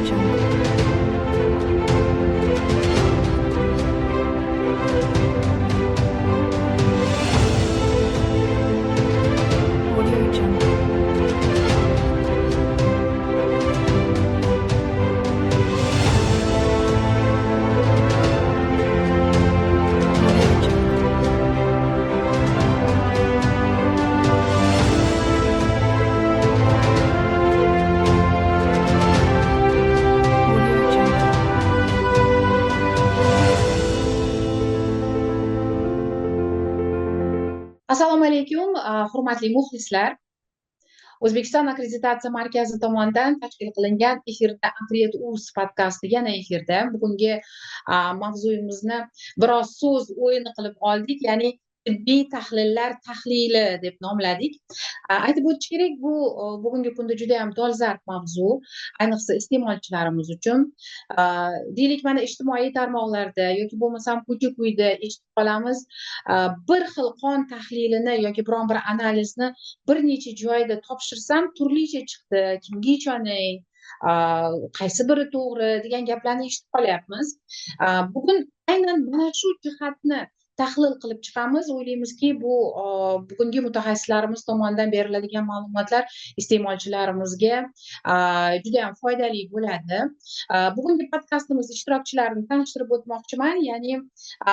Jungle. Audio Jungle. Audio Jungle. Audio Jungle. Assalomu alaykum, hurmatli muxlislar. O'zbekiston akkreditatsiya markazi tomonidan tashkil qilingan Efirda Akred Uz podkasti yana efirda. Bugungi mavzuyimizni biroz so'z o'yini qilib oldik, ya'ni tibbiy tahlillar tahlili deb nomladik. Aytib o'tish kerak, bu bugungi kunda juda ham dolzarb mavzu, ayniqsa iste'molchilarimiz uchun. Deylik, mana ijtimoiy tarmoqlarda yoki bo'lmasam ko'cha-ko'yda eshitib qolamiz, bir xil qon tahlilini yoki biron bir analizni bir necha joyda topshirsam turlicha chiqdi, kimga ishonay, qaysi biri to'g'ri degan gaplarni eshitib qolyapmiz. Bugun aynan mana shu jihatni tahlil qilib chiqamiz. O'ylaymizki, bu bugungi mutaxassislarimiz tomonidan beriladigan ma'lumotlar iste'molchilarimizga juda ham foydali bo'ladi. Bugungi podkastimiz ishtirokchilarini tanishtirib o'tmoqchiman, ya'ni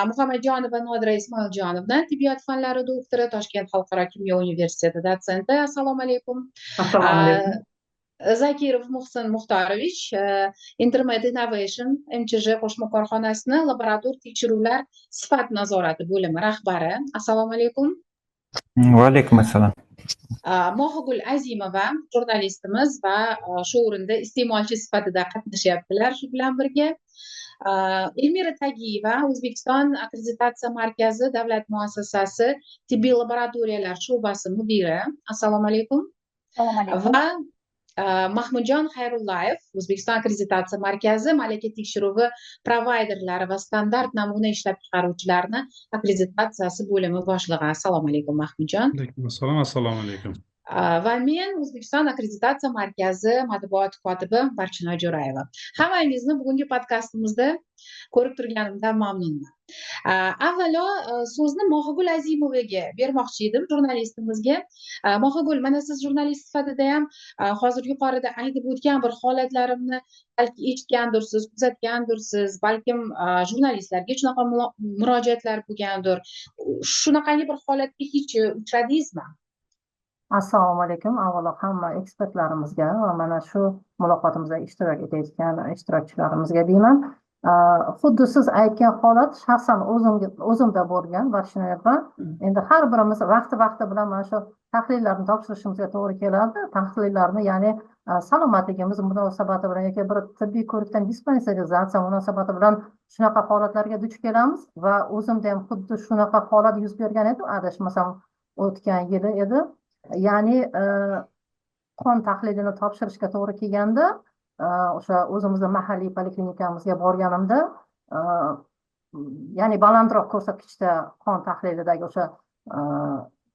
Muhammadjonova Nodira Ismoiljonovna, tibbiyot fanlari doktori, Toshkent xalqaro kimyo universiteti dotsenti. Assalomu alaykum. Assalomu alaykum. Zakirov Muhsin Muxtorovich, Intermed Innovation MCJ qo'shma korxonasini laborator tekshiruvlar sifat nazorati bo'limi rahbari. Assalomu alaykum. Va alaykum assalom. Mohigul Azimova, jurnalistimiz va shu o'rinda iste'molchi sifatida qatnashyaptilar shu bilan birga. Elmira Tagiyeva, O'zbekiston akkreditatsiya markazi davlat muassasasi tibbiy laboratoriyalar sho'basi mudiri. Assalomu alaykum. Assalomu alaykum. Va Mahmudjon Xayrullayev, O'zbekiston akkreditatsiya markazi malaka tekshiruvi provayderlari va standart namuna ishlab chiqaruvchilarni akkreditatsiyasi bo'limi boshlig'i. Assalomu alaykum, Mahmudjon. Alaykum assalom, assalomu alaykum. Va men O'zbekiston akkreditatsiya markazi matbuot kotibi Barchinoy Jo'rayeva. Hammangizni bugungi podkastimizda ko'rib turganimdan mamnunman. Avvalo so'zni Mohigul Azimovaga bermoqchi edim, jurnalistimizga. Mohigul, mana siz jurnalist sifatida ham hozir yuqorida aytib o'tgan bir holatlarimni balki eshitgandirsiz, kuzatgandirsiz, balkim jurnalistlarga shunaqa murojaatlar bo'lgandir. Shunaqangi bir holatga hech uchradingizmi? Assalomu alaykum. Avvalo hamma ekspertlarimizga va mana shu muloqotimizda ishtirok etayotgan ishtirokchilarimizga deyman. Xuddi siz aytgan holat shaxsan o'zimda bo'lgan, Barchinoy opa. Endi har birimiz vaqti-vaqti bilan mana shu tahlillarni topshirishimizga to'g'ri keladi. Tahlillarni, ya'ni salomatligimiz munosabati bilan yoki bir tibbiy ko'rikdan dispanserizatsiya munosabati bilan shunaqa holatlarga duch kelamiz va o'zimda ham xuddi shunaqa holat yuz bergan edi, adashmasam o'tgan yili edi. Ya'ni qon tahlilini topshirishga to'g'ri kelganda, o'sha o'zimizni mahalliy poliklinikamizga borganimda, ya'ni balandroq ko'rsatkichda qon tahlilidagi o'sha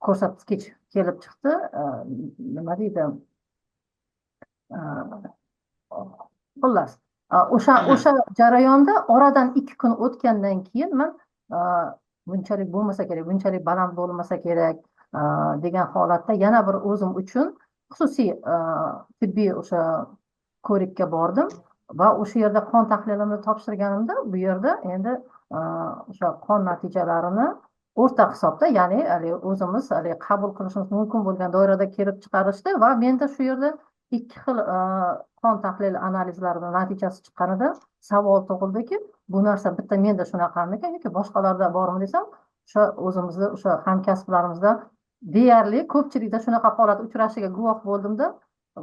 ko'rsatkich kelib chiqdi. Nima deydi? Xullas, o'sha jarayonda oradan 2 kun o'tgandan keyin men bunchalik bo'lmasa kerak, bunchalik baland bo'lmasa kerak degan holatda yana bir o'zim uchun xususiy tibbiy o'sha ko'rikka bordim va o'sha yerda qon tahlilimni topshirganimda bu yerda endi o'sha qon natijalarini o'rta hisobda, ya'ni haligi o'zimiz haligi qabul qilishimiz mumkin bo'lgan doirada kelib chiqarishdi va menda shu yerda 2 xil qon tahlil analizlarining natijasi chiqqanida savol tug'ildiki, bu narsa bitta menda shunaqamikan yoki boshqalarda bormi desam, o'sha o'zimizni o'sha hamkasblarimizda deyarli ko'pchilikda shunaqa holat uchrashiga guvoh bo'ldimda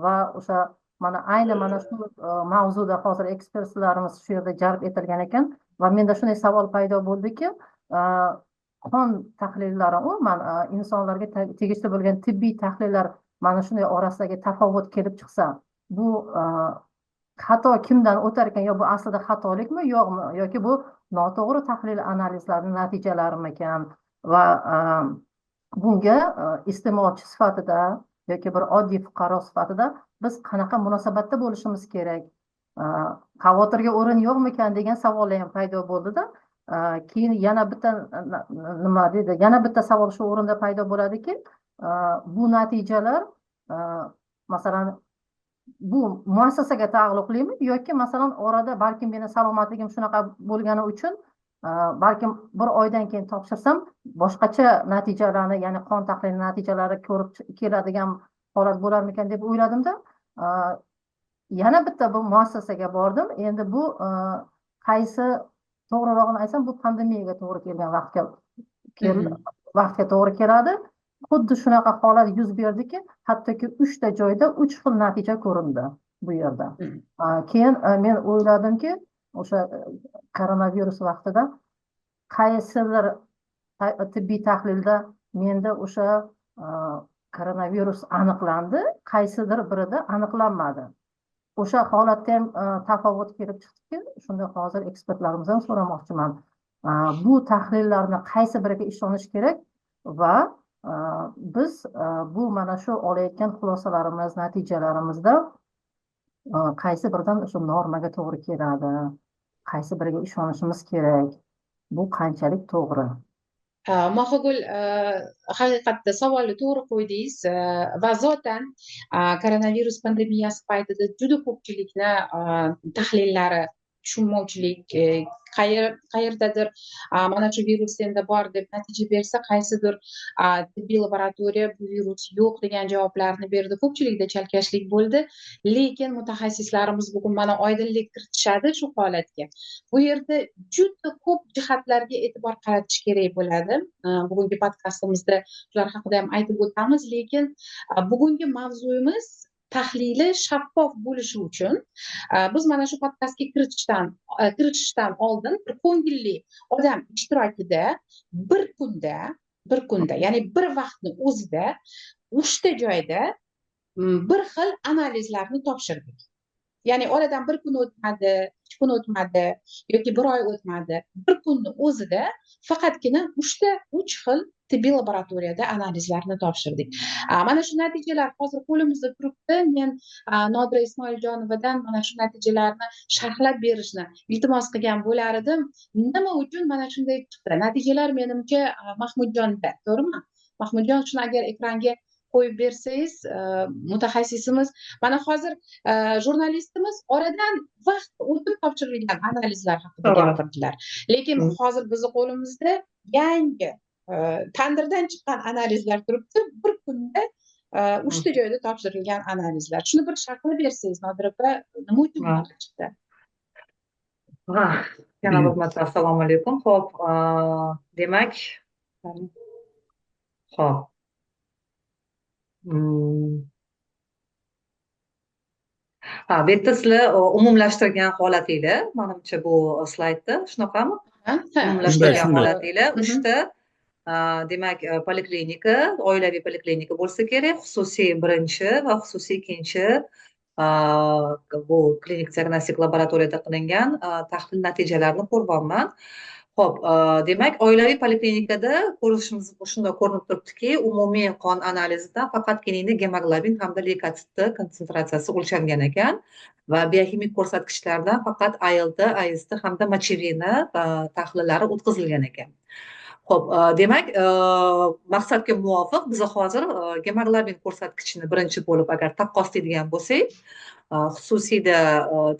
va o'sha mana ayni mana shu mavzuda hozir ekspertlarimiz shu yerda jalb etilgan ekan va menda shunday savol paydo bo'ldiki, qon tahlillari umuman insonlarga tegishli bo'lgan tibbiy tahlillar mana shunday orasidagi tafovut kelib chiqsa, bu xato kimdan o'tar ekan, yo bu aslida xatolikmi yo'qmi, yoki bu noto'g'ri tahlil analizlarining natijalarimikan va bunga iste'molchi sifatida yoki bir oddiy fuqaro sifatida biz qanaqa munosabatda bo'lishimiz kerak? Xavotirga o'rin yo'qmikan degan savollar ham paydo bo'ldida. Keyin yana bitta nima deydi, yana bitta savol shu o'rinda paydo bo'ladiki, bu natijalar, masalan, bu muassasaga taalluqlimi yoki, masalan, orada balkim meni salomatligim shunaqa bo'lgani uchun, balkim bir oydan keyin topshirsam, boshqacha natijalarni, ya'ni qon tahlili natijalari ko'rib keladigan holat bo'larmikan deb o'yladimda, yana bitta bu muassasaga bordim. Endi bu qaysi to'g'rirog'ini aytsam, bu pandemiyaga to'g'ri kelgan vaqtga to'g'ri keladi. Xuddi shunaqa holat yuz berdiki, hattoki uchta joyda uch xil natija ko'rindi bu yerda. Keyin men o'yladimki, o'sha koronavirus vaqtida qaysidir tibbiy tahlilda menda o'sha koronavirus aniqlandi, qaysidir birida aniqlanmadi. O'sha holatda ham tafovut kelib chiqdiki, shunda hozir ekspertlarimizdan so'ramoqchiman, bu tahlillarni qaysi biriga ishonish kerak va biz bu mana shu olayotgan xulosalarimiz, natijalarimizda qaysi biridan o'sha normaga to'g'ri keladi, qaysi biriga ishonishimiz kerak, bu qanchalik to'g'ri? Mohigul, haqiqatda savolni to'g'ri qo'ydingiz va zotan koronavirus pandemiyasi paytida juda ko'pchilikni tahlillari tushunmovchilik, qayerdadir mana shu virus senda bor deb natija bersa, qaysidir tibbiy laboratoriya bu virus yo'q degan javoblarni berdi. Ko'pchilikda chalkashlik bo'ldi, lekin mutaxassislarimiz bugun mana oydinlik kiritishadi shu holatga. Bu yerda juda ko'p jihatlarga e'tibor qaratish kerak bo'ladi. Bugungi podkastimizda shular haqida ham aytib o'tamiz, lekin bugungi mavzuyimiz tahlili shaffof bo'lishi uchun biz mana shu podkastga kiritishdan oldin bir ko'ngilli odam ishtirokida bir kunda, ya'ni bir vaqtni o'zida uchta joyda bir xil analizlarni topshirdik. Ya'ni oradan bir kun o'tmadi, 2 kun o'tmadi yoki bir oy o'tmadi, bir kunni o'zida faqatgina uch xil tibbiy laboratoriyada analizlarni topshirdik. Mana shu natijalar hozir qo'limizda turibdi. Men Nodira Ismoiljonovadan mana shu natijalarni sharhlab berishni iltimos qilgan bo'lar edim. Nima uchun mana shunday chiqdi natijalar? Menimcha, Mahmudjonda, to'g'rimi, Mahmudjon? Shuni agar ekranga qo'yib bersangiz, mutaxassisimiz, mana hozir jurnalistimiz oradan vaqt o'tib topshirilgan analizlar haqida gapirdilar, lekin hozir bizni qo'limizda yangi, tandirdan chiqqan analizlar turibdi, bir kunda uchta joyda topshirilgan analizlar. Shuni bir sharhlab bersangiz, Nodira opa, nima uchun bunaqa chiqdi? Yana bir marta assalomu alaykum. Ho'p, demak, ho'p. Ha, bu yerda sizlar umumlashtirgan holatinglar, manimcha, bu slaydda shunaqami? Ha. Umumlashtirgan Shunday. holatinglar uchta, demak, poliklinika, oilaviy poliklinika bo'lsa kerak, xususiy birinchi va xususiy ikkinchi, bu klinik diagnostik laboratoriyada qilingan tahlil natijalarini ko'ryapman. Ho'p, demak, oilaviy poliklinikada ko'rishimiz shunday ko'rinib turibdiki, umumiy qon analizidan faqatgina gemoglobin hamda leykositni konsentratsiyasi o'lchangan ekan va bioximik ko'rsatkichlardan faqat ALT, AST hamda мочевина tahlillari o'tkazilgan ekan. Ho'p, demak, maqsadga muvofiq biz hozir gemoglobin ko'rsatkichini birinchi bo'lib agar taqqoslaydigan bo'lsak, xususiyda,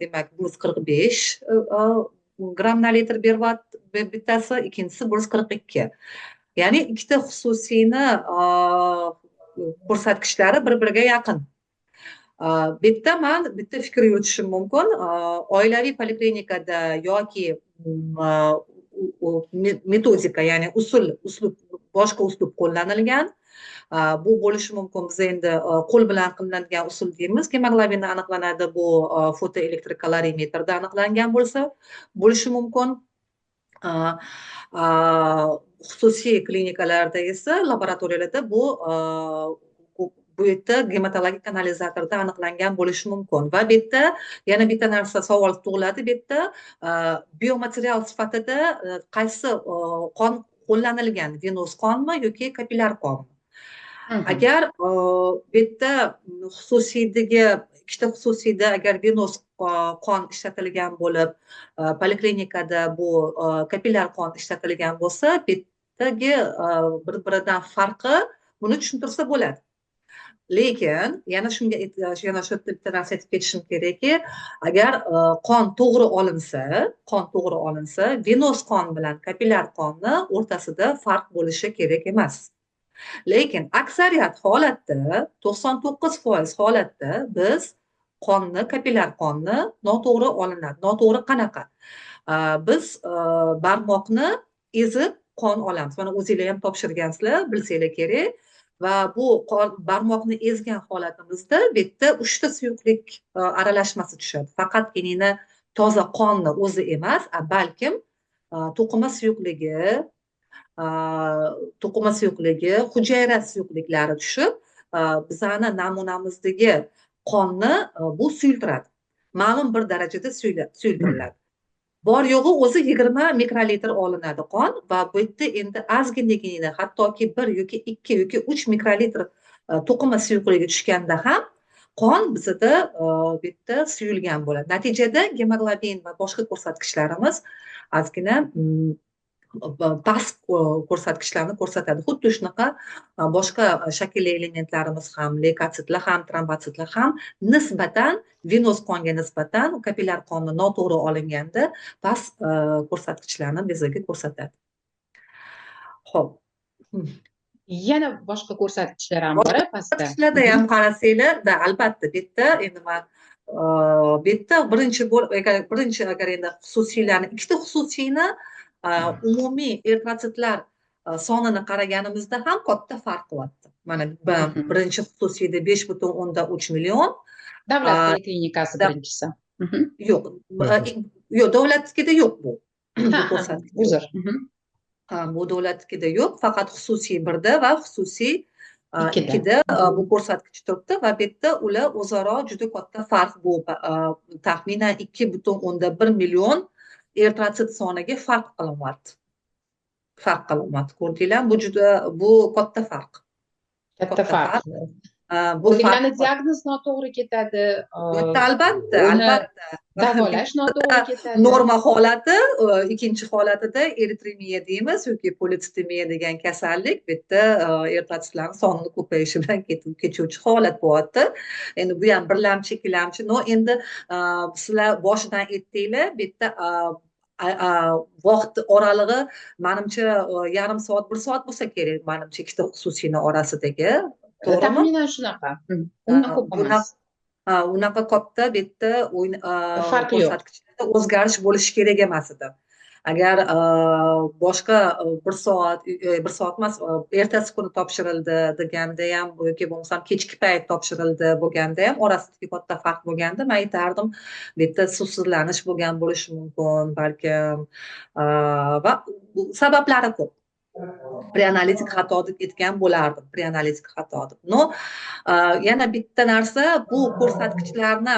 demak, 145 gramm na litr beryapti bittasi, ikkinchisi 142. Ya'ni ikkita xususiyni ko'rsatkichlari bir-biriga yaqin. Bu yerda man bitta fikr yuritishim mumkin. Oilaviy poliklinikada yoki metodika, ya'ni usul, uslub, boshqa uslub qo'llanilgan. Bu bo'lishi mumkin, biz endi qo'l bilan qilinadigan usul deymiz. Gemoglobinni aniqlanadi, bu fotoelektrokolorimetrda aniqlangan bo'lsa, bo'lishi mumkin. Xususiy klinikalarda esa, laboratoriyalarda bu yerda gematologik analizatorda aniqlangan bo'lishi mumkin. Va bu yerda yana bitta narsa savol tug'iladi, bu yerda biomaterial sifatida qaysi qon qo'llanilgan, venoz qonmi yoki kapillyar qonmi? Agar bu yerda xususiydagi ikkita Ikkita xususiyda agar venoz qon ishlatilgan bo'lib, poliklinikada bu kapillyar qon ishlatilgan bo'lsa, bu yerdagi bir biridan farqi, buni tushuntirsa bo'ladi. Lekin yana shunga, yana shu yerda bitta narsa aytib ketishim kerakki, agar qon to'g'ri olinsa, qon to'g'ri olinsa, venoz qon bilan kapillyar qonni o'rtasida farq bo'lishi kerak emas. Lekin aksariyat holatda, 99% holatda biz qonni, kapillyar qonni noto'g'ri olinadi. Noto'g'ri qanaqa? Biz barmoqni ezib qon olamiz. Mana, o'zinglar ham topshirgansizlar, bilsanglar kerak. Va bu barmoqni ezgan holatimizda bu yerda uchta suyuqlik aralashmasi tushadi. Faqatgina toza qonni o'zi emas, balkim to'qima suyuqligi, hujayra suyuqliklari tushib, bizani namunamizdagi qonni bu suyultiradi, ma'lum bir darajada suyultiriladi. Bor yo'g'i o'zi 20 mikrolitr olinadi qon va bu yerda endi ozginagina, hattoki 1 yoki 2 yoki 3 mikrolitr to'qima suyuqligi tushganda ham qon bizada bu yerda suyulgan bo'ladi. Natijada gemoglobin va boshqa ko'rsatkichlarimiz ozgina past ko'rsatkichlarni ko'rsatadi. Xuddi shunaqa boshqa shaklli elementlarimiz ham, leykotsitlar ham, trombotsitlar ham nisbatan, venoz qonga nisbatan kapillyar qonni noto'g'ri olinganda past ko'rsatkichlarni bizga ko'rsatadi. Ho'p. Yana boshqa ko'rsatkichlar ham bor pastda. Ko'rsatkichlarda ham qarasanglar da, albatta, bu yerda endi man bu yerda birinchi agar birinchi, agar endi xususiylarni, ikkita xususiyni umumiy eritrotsitlar sonini qaraganimizda ham katta farq qilyapti. Mana, birinchi xususiyda 5,3 million. Davlat poliklinikasi birinchisi. Yo'q, yo'q, davlatnikida yo'q bu ko'rsatkich. Uzr. Ha, bu davlatnikida yo'q, faqat xususiy birda va xususiy ikkida. Ikkida bu ko'rsatkich turibdi va bu yerda ular o'zaro juda katta farq, bu taxminan 2,1 million eritrotsit soniga farq qilyapti. Farq qilyapti, ko'rdinglarmi? Bu juda, bu katta farq. Katta Katta farq. Farq. Bu Degani farq. diagnoz noto'g'ri ketadi, Bu yerda albatta, uni albatta. davolash noto'g'ri ketadi. Norma holati, ikkinchi holatida eritremiya deymiz yoki politsitemiya degan kasallik, bu yerda eritrotsitlarni sonini ko'payishi bilan ketuvchi holat bo'lyapti. Endi bu ham birlamchi, ikkilamchi. Но endi sizlar boshidan aytdinglar, bu yerda vaqt oralig'i, manimcha, yarim soat, bir soat bo'lsa kerak, manimcha, ikkita xususiyni orasidagi, to'g'rimi? Taxminan shunaqa. Undan ko'p emas. Ha, unaqa katta bu yerda Farqi yo'q. ko'rsatkichlarda o'zgarish bo'lishi kerak emas edi. Agar boshqa bir soat, bir soat emas, ertasi kuni topshirildi deganda ham yoki bo'lmasam kechki payt topshirildi bo'lganda ham orasidagi katta farq bo'lganda, man aytardim, bu yerda suvsizlanish bo'lgan bo'lishi mumkin balkim, va bu sabablari ko'p. Preanalitik xato deb aytgan bo'lardim, preanalitik xato deb. Но yana bitta narsa, bu ko'rsatkichlarni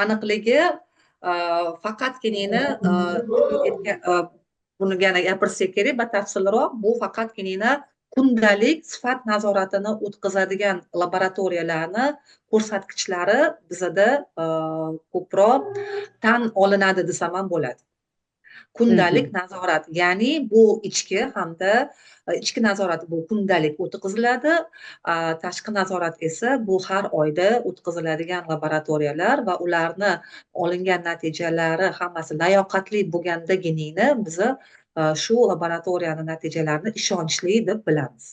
aniqligi faqatginani buni yana gapirsak kerak batafsilroq, bu faqatginani kundalik sifat nazoratini o'tkazadigan laboratoriyalarni ko'rsatkichlari bizada ko'proq tan olinadi desam ham bo'ladi. Kundalik nazorat, ya'ni bu ichki hamda ichki nazorat, bu kundalik o'tkaziladi, tashqi nazorat esa bu har oyda o'tkaziladigan laboratoriyalar va ularni olingan natijalari hammasi layoqatli bo'lgandaginina biza shu laboratoriyani natijalarini ishonchli deb bilamiz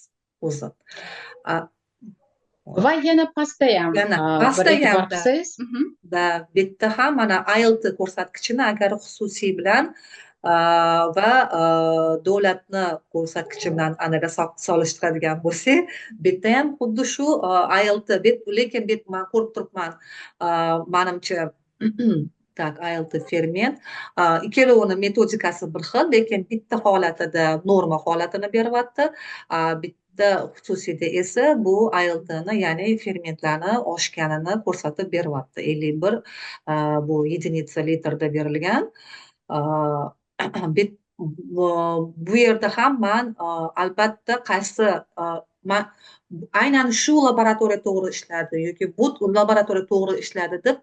o'zi. Va yana pastda ham Yana bir pastda e'tibor ham qilsangiz. Da, bu yerda ham mana ALT ko'rsatkichini agar xususiy bilan va davlatni ko'rsatkichi bilan anaqa solishtiradigan bo'lsak, bu yerda ham xuddi shu ALT, lekin bu yerda man ko'rib turibman, manimcha, так, ALT ferment, ikkalovini metodikasi bir xil, lekin bitta holatida norma holatini beryapti, bitta xususiyda esa bu ALTni, ya'ni fermentlarni oshganini ko'rsatib beryapti. 51 bu единица litrda berilgan. Bu yerda ham man albatta qaysi Aynan shu laboratoriya to'g'ri ishladi yoki bu laboratoriya to'g'ri ishladi deb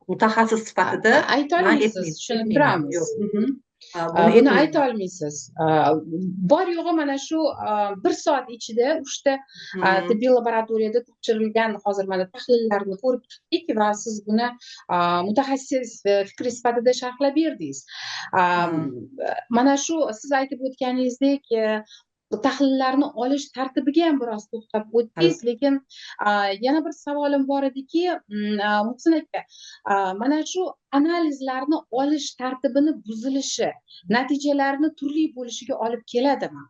mutaxassis sifatida ayta olmaysiz, tushunib turamiz. Buni ayta olmaysiz. Bor yo'g'i mana shu bir soat ichida 3ta tibbiy laboratoriyada topshirilgan hozir mana tahlillarni ko'rib chiqdik va siz buni mutaxassis fikri sifatida sharhlab berdingiz. Mana shu siz aytib o'tganingizdek tahlillarni olish tartibiga ham biroz to'xtab o'tdingiz, lekin yana bir savolim bor ediki, Muhsin aka, mana shu analizlarni olish tartibini buzilishi natijalarni turli bo'lishiga olib keladimi?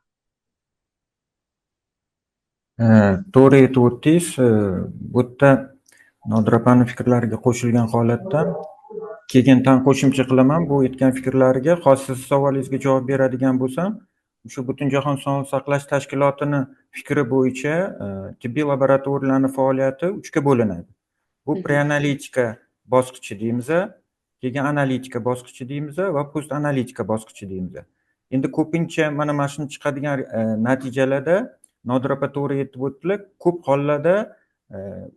To'g'ri aytib o'tdingiz. Bu yerda Nodira opani fikrlariga qo'shilgan holatda keyin tan qo'shimcha qilaman bu aytgan fikrlariga. Hozir siz savolingizga javob beradigan bo'lsam, o'sha Butunjahon sog'liqni saqlash tashkilotini fikri bo'yicha tibbiy laboratoriyalarning faoliyati 3ga bo'linadi. Bu preanalitika bosqichi deymiz, keyin analitika bosqichi deymiz va post analitika bosqichi deymiz. Endi ko'pincha mana shuni chiqadigan natijalarda Nodira opa to'g'ri aytib o'tdilar, ko'p hollarda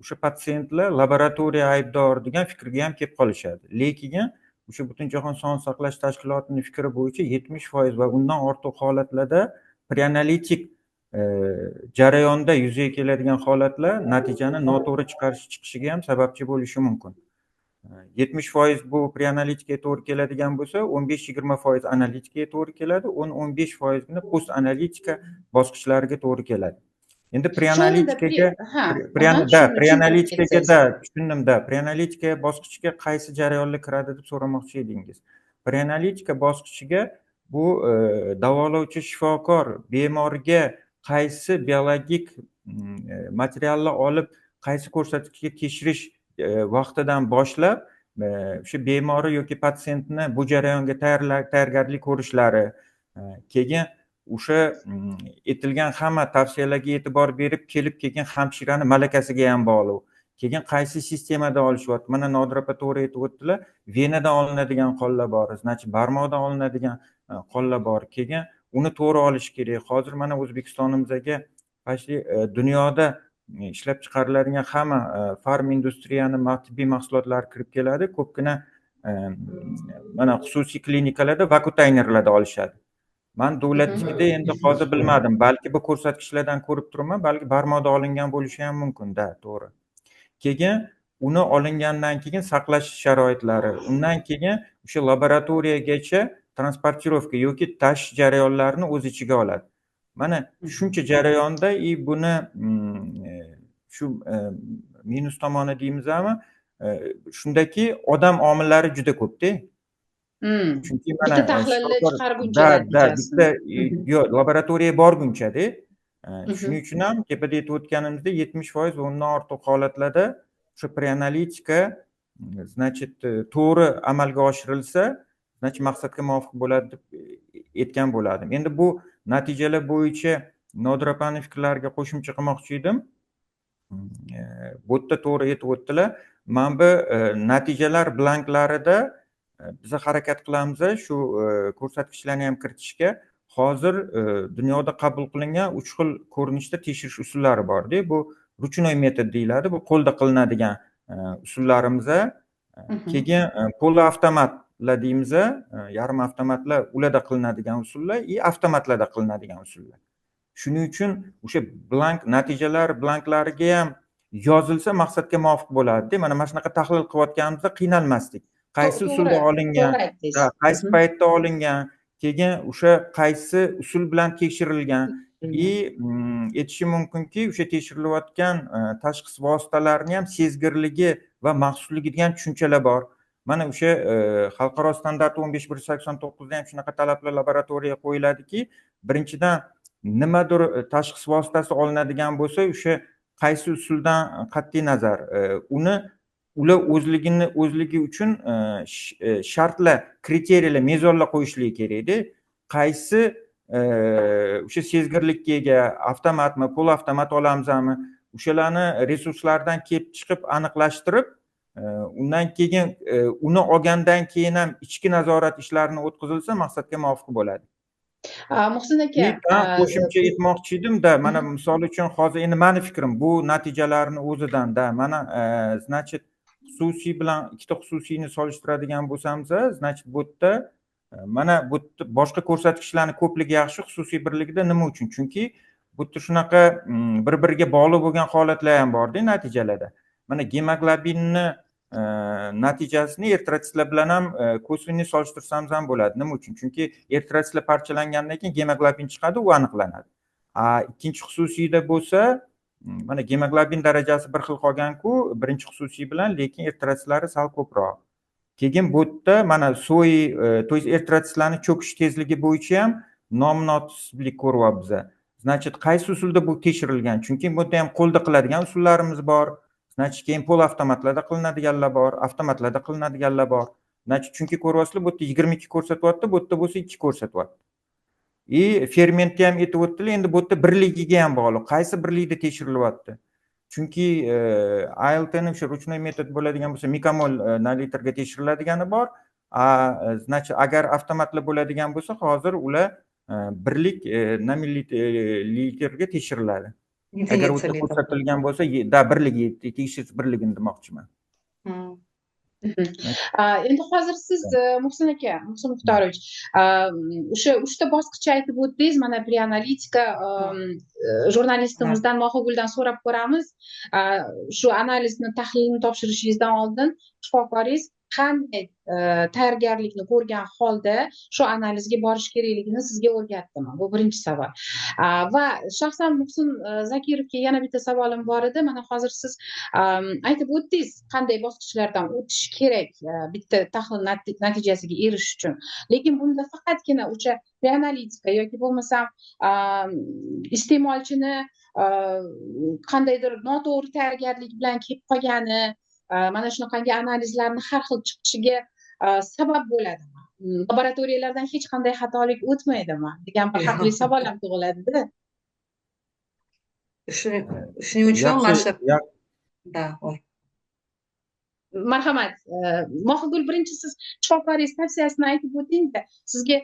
o'sha patsientlar laboratoriya aybdor degan fikrga ham kelib qolishadi. Lekin o'sha Butunjahon sog'liqni saqlash tashkilotining fikri bo'yicha 70% va undan ortiq holatlarda preanalitik jarayonda yuzaga keladigan holatlar natijani noto'g'ri chiqishiga ham sababchi bo'lishi mumkin. 70% bu preanalitikaga to'g'ri keladigan bo'lsa, 15-20% analitikaga to'g'ri keladi, 10-15%gina post analitika bosqichlariga to'g'ri keladi. Endi preanalitikaga preanalitikaga tushundimda, preanalitika bosqichiga qaysi jarayonlar kiradi deb so'ramoqchi edingiz. Preanalitika bosqichiga bu davolovchi shifokor bemorga qaysi biologik materialni olib, qaysi ko'rsatkichga tekshirish vaqtidan boshlab o'sha bemori yoki patsientni bu jarayonga tayyorgarlik ko'rishlari, keyin o'sha aytilgan hamma tavsiyalarga e'tibor berib kelib, keyin hamshirani malakasiga ham bog'liq. Keyin qaysi sistemada olishyapti? Mana Nodira opa to'g'ri aytib o'tdilar, venadan olinadigan qonlar bor, значит barmoqdan olinadigan qonlar bor. Keyin uni to'g'ri olish kerak. Hozir mana O'zbekistonimizga почти dunyoda ishlab chiqariladigan hamma farm industriyani tibbiy mahsulotlari kirib keladi. Ko'pgina mana xususiy klinikalarda vakutaynerlarda olishadi. Men davlatnikida endi hozir bilmadim, balki bu ko'rsatkichlardan ko'rib turibman, balki barmoqda olingan bo'lishi ham mumkin-da, to'g'ri. Keyin uni olingandan keyin saqlash sharoitlari, undan keyin o'sha laboratoriyagacha transportirovka yoki tashish jarayonlarini o'z ichiga oladi. Mana shuncha jarayonda buni shu minus tomoni deymizmi, shundaki odam omillari juda ko'p-da. Chunki mana bitta tahlilni chiqarguncha bitta yo'q laboratoriya borguncha-da. Shuning uchun ham tepada aytib o'tganimizda 70% va undan ortiq holatlarda o'sha preanalitika, значит, to'g'ri amalga oshirilsa, значит, maqsadga muvofiq bo'ladi deb aytgan bo'lardim. Endi bu natijalar bo'yicha Nodira opaning fikrlariga qo'shimcha qilmoqchi edim. Bu yerda to'g'ri aytib o'tdilar. Mana bu natijalar blanklarida biz harakat qilamiz shu ko'rsatkichlarni ham kiritishga. Hozir dunyoda qabul qilingan 3 xil ko'rinishda tekshirish usullari bor-da. Bu ruchnoy metod deyiladi, bu qo'lda qilinadigan usullarimiz. Keyin poluavtomatlar deymiz, yarim avtomatlar, ularda qilinadigan usullar va avtomatlarda qilinadigan usullar. Shuning uchun o'sha blank natijalar blanklariga ham yozilsa maqsadga muvofiq bo'ladi-da. Mana shunaqa tahlil qilayotganimizda qiynalmasdik. Qaysi usulda olingan, qaysi paytda olingan, keyin o'sha qaysi usul bilan tekshirilgan aytishi mumkinki, o'sha tekshirilayotgan tashxis vositalarining ham sezgirligi va maxsusligi degan tushunchalar bor. Mana o'sha xalqaro standart 15189 da ham shunaqa talablar laboratoriyaga qo'yiladiki, birinchidan nimadir tashxis vositasi olinadigan bo'lsa, o'sha qaysi usuldan qat'iy nazar uni ular o'zligi uchun shartlar, kriteriyalar, mezonlar qo'yishligi kerakda. Qaysi o'sha sezgirlikka ega avtomatmi, poluavtomat olamizmi, o'shalarni resurslardan kelib chiqib aniqlashtirib, undan keyin uni olgandan keyin ham ichki nazorat ishlarini o'tkazilsa maqsadga muvofiq bo'ladi. Muhsin aka, qo'shimcha aytmoqchi edimda, mana misol uchun hozir endi mani fikrim bu natijalarni o'zidanda, mana значит xususiy bilan ikkita xususiyni solishtiradigan bo'lsamiz, значит bu yerda mana bu boshqa ko'rsatkichlarni ko'pligi yaxshi xususiy birligida. Nima uchun? Chunki bu yerda shunaqa bir biriga bog'liq bo'lgan holatlar ham borda natijalarda. Mana gemoglobinni natijasini eritrositlar bilan ham косвенный solishtirsamiz ham bo'ladi. Nima uchun? Chunki eritrositlar parchalangandan keyin gemoglobin chiqadi, u aniqlanadi. Ikkinchi xususiyda bo'lsa, mana gemoglobin darajasi bir xil qolgan-ku birinchi xususiy bilan, lekin eritrotsitlari sal ko'proq. Keyin bu yerda mana so'y, то есть eritrositlarni cho'kish tezligi bo'yicha ham nomunosiblik ko'ryapmiz. Значит, qaysi usulda bu tekshirilgan? Chunki bu yerda ham qo'lda qiladigan usullarimiz bor. Значит, keyin polavtomatlarda qilinadiganlar bor, avtomatlarda qilinadiganlar bor. Значит, chunki ko'ryapsizlar, bu yerda 22 ko'rsatyapti, bu yerda bo'lsa 2 ko'rsatyapti. И fermentni ham aytib o'tdilar, endi bu yerda birligiga ham bog'liq. Qaysi birlikda tekshirilyapti? Chunki ALTni o'sha ручной metod bo'ladigan bo'lsa, mikromol na litrga tekshiriladigani bor. Значит, agar avtomatlar bo'ladigan bo'lsa, hozir ular birlik na millilitrga tekshiriladi. Agar Единица o'ta litr. ko'rsatilgan bo'lsa, да, birligi, tekshirish birligini demoqchiman. Endi hozir siz, Muhsin aka, Muhsin Muxtorovich, o'sha uchta bosqichni aytib o'tdingiz. Mana preanalitika, jurnalistimizdan Mohiguldan so'rab ko'ramiz. Shu analizni, tahlilni topshirishingizdan oldin shifokoringiz qanday tayyorgarlikni ko'rgan holda shu analizga borish kerakligini sizga o'rgatdimi? Bu birinchi savol. Va shaxsan Muhsin Zakirovga yana bitta savolim bor edi. Mana hozir siz aytib o'tdingiz, qanday bosqichlardan o'tish kerak bitta tahlil natijasiga erishish uchun. Lekin bunda faqatgina o'sha preanalitika yoki bo'lmasam iste'molchini qandaydir noto'g'ri tayyorgarlik bilan kelib qolgani mana shunaqangi analizlarni har xil chiqishiga sabab bo'ladimi? Laboratoriyalardan hech qanday xatolik o'tmaydimi degan bir haqli savol ham tug'iladida. Shuning uchun mana shu Да, ой. Marhamat, Mohigul, birinchi siz shifokoringiz tavsiyasini aytib o'tingda, sizga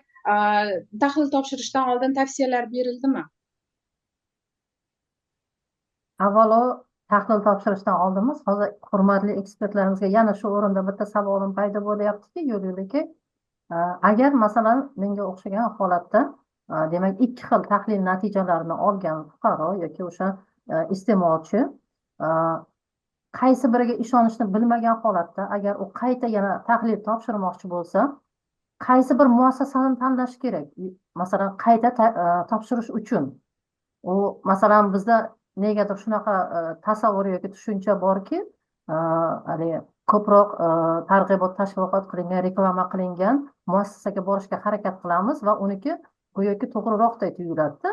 tahlil topshirishdan oldin tavsiyalar berildimi? Avvalo tahlil topshirishdan oldin hozir hurmatli ekspertlarimizga yana shu o'rinda bitta savolim paydo bo'lyaptiki, yo'l yo'lakay, agar masalan menga o'xshagan holatda, demak, ikki xil tahlil natijalarini olgan fuqaro yoki o'sha iste'molchi qaysi biriga ishonishni bilmagan holatda, agar u qayta yana tahlil topshirmoqchi bo'lsa, qaysi bir muassasani tanlash kerak? Masalan, qayta topshirish uchun u, masalan, bizda negadir shunaqa tasavvur yoki tushuncha borki, haligi ko'proq targ'ibot, tashviqot qilingan, reklama qilingan muassasaga borishga harakat qilamiz va uniki go'yoki to'g'riroqday tuyuladida.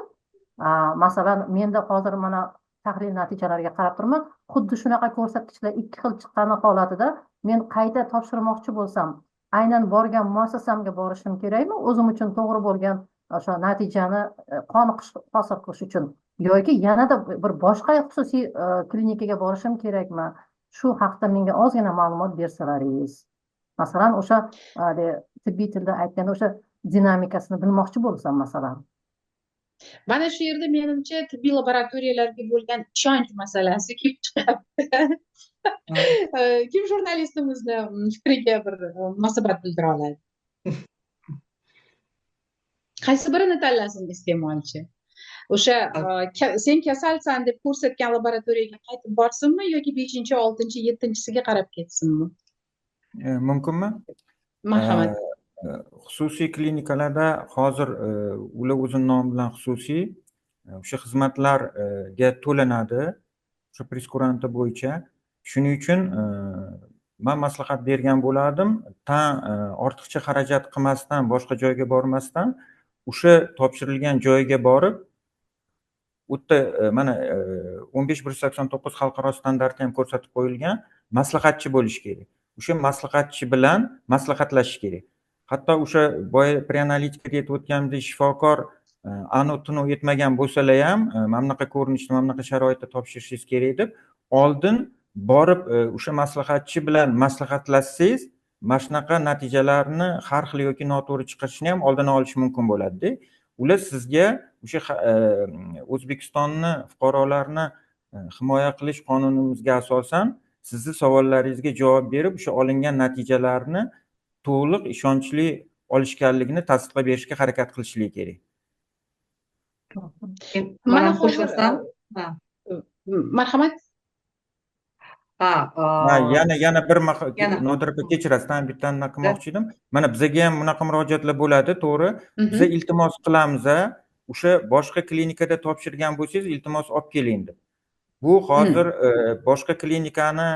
Masalan, menda hozir mana tahlil natijalariga qarab turibman, xuddi shunaqa ko'rsatkichlar ikki xil chiqqani holatida men qayta topshirmoqchi bo'lsam, aynan borgan muassasamga borishim kerakmi, o'zim uchun to'g'ri bo'lgan o'sha natijani qoniqish hosil qilish uchun, yoki yanada bir boshqa xususiy klinikaga borishim kerakmi? Shu haqda menga ozgina ma'lumot bersalaringiz. Masalan, o'sha tibbiy tilda aytganda o'sha dinamikasini bilmoqchi bo'lsam, masalan. Mana shu yerda menimcha tibbiy laboratoriyalarga bo'lgan ishonch masalasi kelib chiqyapti. Kim jurnalistimizni fikriga bir munosabat bildira oladi? Qaysi birini tanlasin iste'molchi? O'sha sen kasalsan deb ko'rsatgan laboratoriyaga qaytib borsinmi yoki 5-chi, 6-chi, 7-chisiga qarab ketsinmi? Mumkinmi? Marhamat. Xususiy klinikalarda hozir ular o'zini nomi bilan xususiy, o'sha xizmatlarga to'lanadi o'sha preyskuranti bo'yicha. Shuning uchun man maslahat bergan bo'lardim, tan ortiqcha xarajat qilmasdan, boshqa joyga bormasdan o'sha topshirilgan joyga borib, u yerda mana 15.189 xalqaro standarti ham ko'rsatib qo'yilgan, maslahatchi bo'lishi kerak. O'sha maslahatchi bilan maslahatlashish kerak. Hatto o'sha boya preanalitikada aytib o'tganimizdek, shifokor anu tunu yetmagan bo'lsalar ham, mana bunaqa ko'rinishda, mana bunaqa sharoitda topshirishingiz kerak deb oldin borib o'sha maslahatchi bilan maslahatlashsangiz, mana shunaqa natijalarni har xil yoki noto'g'ri chiqarishni ham oldini olish mumkin bo'ladi-da. Ular sizga o'sha O'zbekistonni fuqarolarni himoya qilish qonunimizga asosan sizni savollaringizga javob berib, o'sha olingan natijalarni to'liq, ishonchli olishganligini tasdiqlab berishga harakat qilishligi kerak. Mana Man qo'shilsam. Marhamat. Ha. Yana bir, Nodira opa, kechirasiz, bitta anaqa qilmoqchi edim. Mana bizaga ham bunaqa murojaatlar bo'ladi, to'g'ri. Biza iltimos qilamiz, o'sha boshqa klinikada topshirgan bo'lsangiz, iltimos, olib keling deb. Bu hozir boshqa klinikani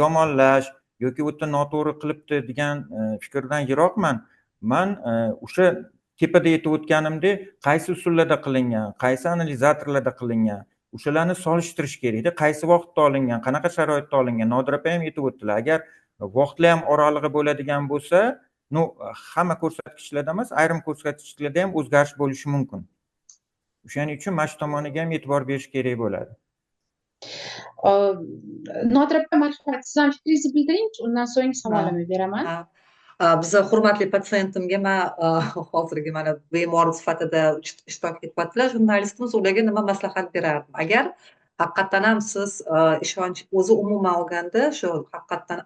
yomonlash yoki u yerda noto'g'ri qilibdi degan fikrdan yiroqman. Man o'sha tepada aytib o'tganimdek, qaysi usullarda qilingan, qaysi analizatorlarda qilingan, o'shalarni solishtirish kerakda. Qaysi vaqtda olingan, qanaqa sharoitda olingan. Nodira opa ham aytib o'tdilar, agar vaqtlar ham oralig'i bo'ladigan bo'lsa, ну, hamma ko'rsatkichlarda emas, ayrim ko'rsatkichlarda ham o'zgarish bo'lishi mumkin. O'shaning uchun mana shu tomoniga ham e'tibor berish kerak bo'ladi. Nodira opa, marhamat, siz ham fikringizni bildiring, undan so'ng savolimni beraman. Biza hurmatli patsientimga man hozirgi mana bemor sifatida ishtirok etyaptilar jurnalistimiz, ularga nima maslahat berardim? Agar haqiqatdan ham siz ishonch, o'zi umuman olganda shu haqiqatdan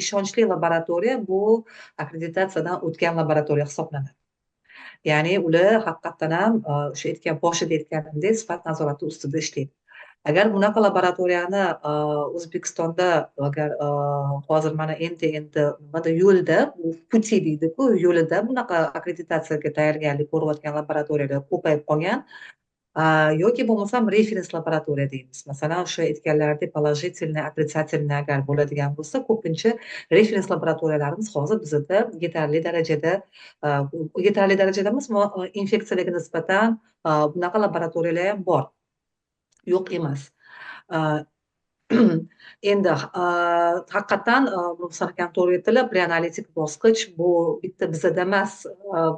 ishonchli laboratoriya bu akkreditatsiyadan o'tgan laboratoriya hisoblanadi. Ya'ni ular haqiqatdan ham o'sha aytgan, boshida aytganimdek, sifat nazorati ustida ishlaydi. Agar bunaqa laboratoriyani O'zbekistonda, agar hozir mana endi nimada, yo'lda, пути deydiku, yo'lida bunaqa akkreditatsiyaga tayyorgarlik ko'rayotgan laboratoriyalar ko'payib qolgan yoki bo'lmasam referens laboratoriya deymiz. Masalan, o'sha aytganlaridek, положительный, отрицательный agar bo'ladigan bo'lsa, ko'pincha referens laboratoriyalarimiz hozir bizada yetarli darajada emas. Infeksiyalarga nisbatan bunaqa laboratoriyalar ham bor, yo'q emas. Endi haqiqatdan Rufsan akam to'g'ri aytdilar, preanalitik bosqich bu bitta bizada emas,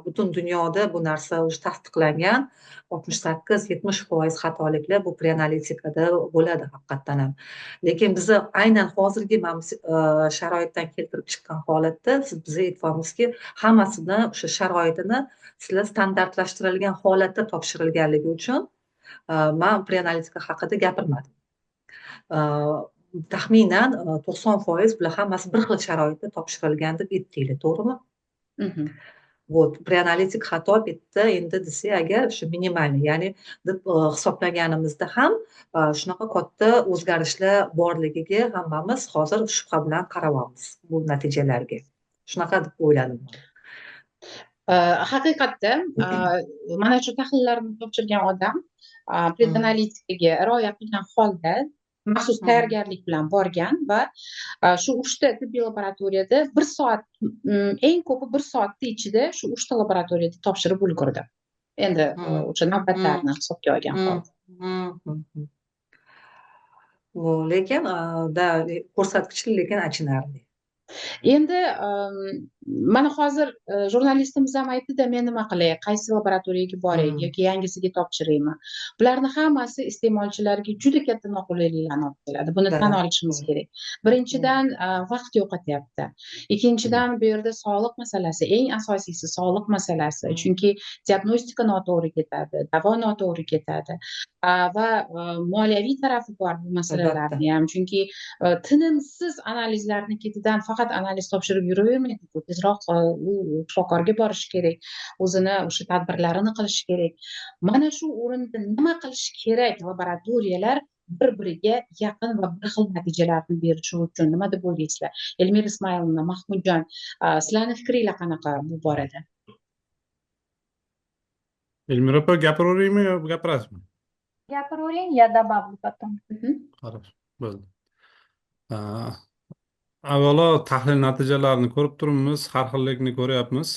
butun dunyoda bu narsa уже tasdiqlangan. 68-70% xatoliklar bu preanalitikada bo'ladi haqiqatdan ham. Lekin biza aynan hozirgi mana sharoitdan keltirib chiqqan holatda siz bizga aytyapmizki, hammasini o'sha sharoitini sizlar standartlashtirilgan holatda topshirilganligi uchun man preanalitika haqida gapirmadim. Taxminan 90% bular hammasi bir xil sharoitda topshirilgan deb aytdinglar, to'g'rimi? Вот preanalitik xato bu yerda endi desak agar, shu минимальный, ya'ni deb hisoblaganimizda ham shunaqa katta o'zgarishlar borligiga hammamiz hozir shubha bilan qarayapmiz bu natijalarga. Shunaqa deb o'yladim. Haqiqatda mana shu tahlillarni topshirgan odam preanalitikaga rioya qilgan holda maxsus tayyorgarlik bilan borgan va shu uchta tibbiy laboratoriyada bir soat, eng ko'pi bir soatni ichida shu uchta laboratoriyada topshirib ulgurdi endi, o'sha navbatlarni hisobga olgan holda. Lekin да, ko'rsatkichlar lekin achinarli. Endi mana hozir jurnalistimiz ham aytdida, men nima qilay, qaysi laboratoriyaga boray yoki yangisiga topshiraymi? Bularni hammasi iste'molchilarga juda katta noqulayliklarni olib keladi, buni tan olishimiz kerak. Birinchidan, vaqt yo'qotyapti. Ikkinchidan, bu yerda sog'liq masalasi, eng asosiysi sog'liq masalasi, chunki diagnostika noto'g'ri ketadi, davo noto'g'ri ketadi va moliyaviy tarafi bor bu masalalarni ham, chunki tinimsiz analizlarni ketidan faqat analiz topshirib yuravermaydi, tezroq u shifokorga borishi kerak, o'zini o'sha tadbirlarini qilishi kerak. Mana shu o'rinda nima qilish kerak laboratoriyalar bir biriga yaqin va bir xil natijalarni berishi uchun, nima deb o'ylaysizlar? Elmira Ismoilovna, Mahmudjon, sizlarni fikringlar qanaqa bu borada? Elmira opa, gapiraveraymi yo gapirasizmi? Gapiravering, я добавлю потом. Хорошо, bo'ldi. Avvalo tahlil natijalarini ko'rib turibmiz, har xillikni ko'ryapmiz.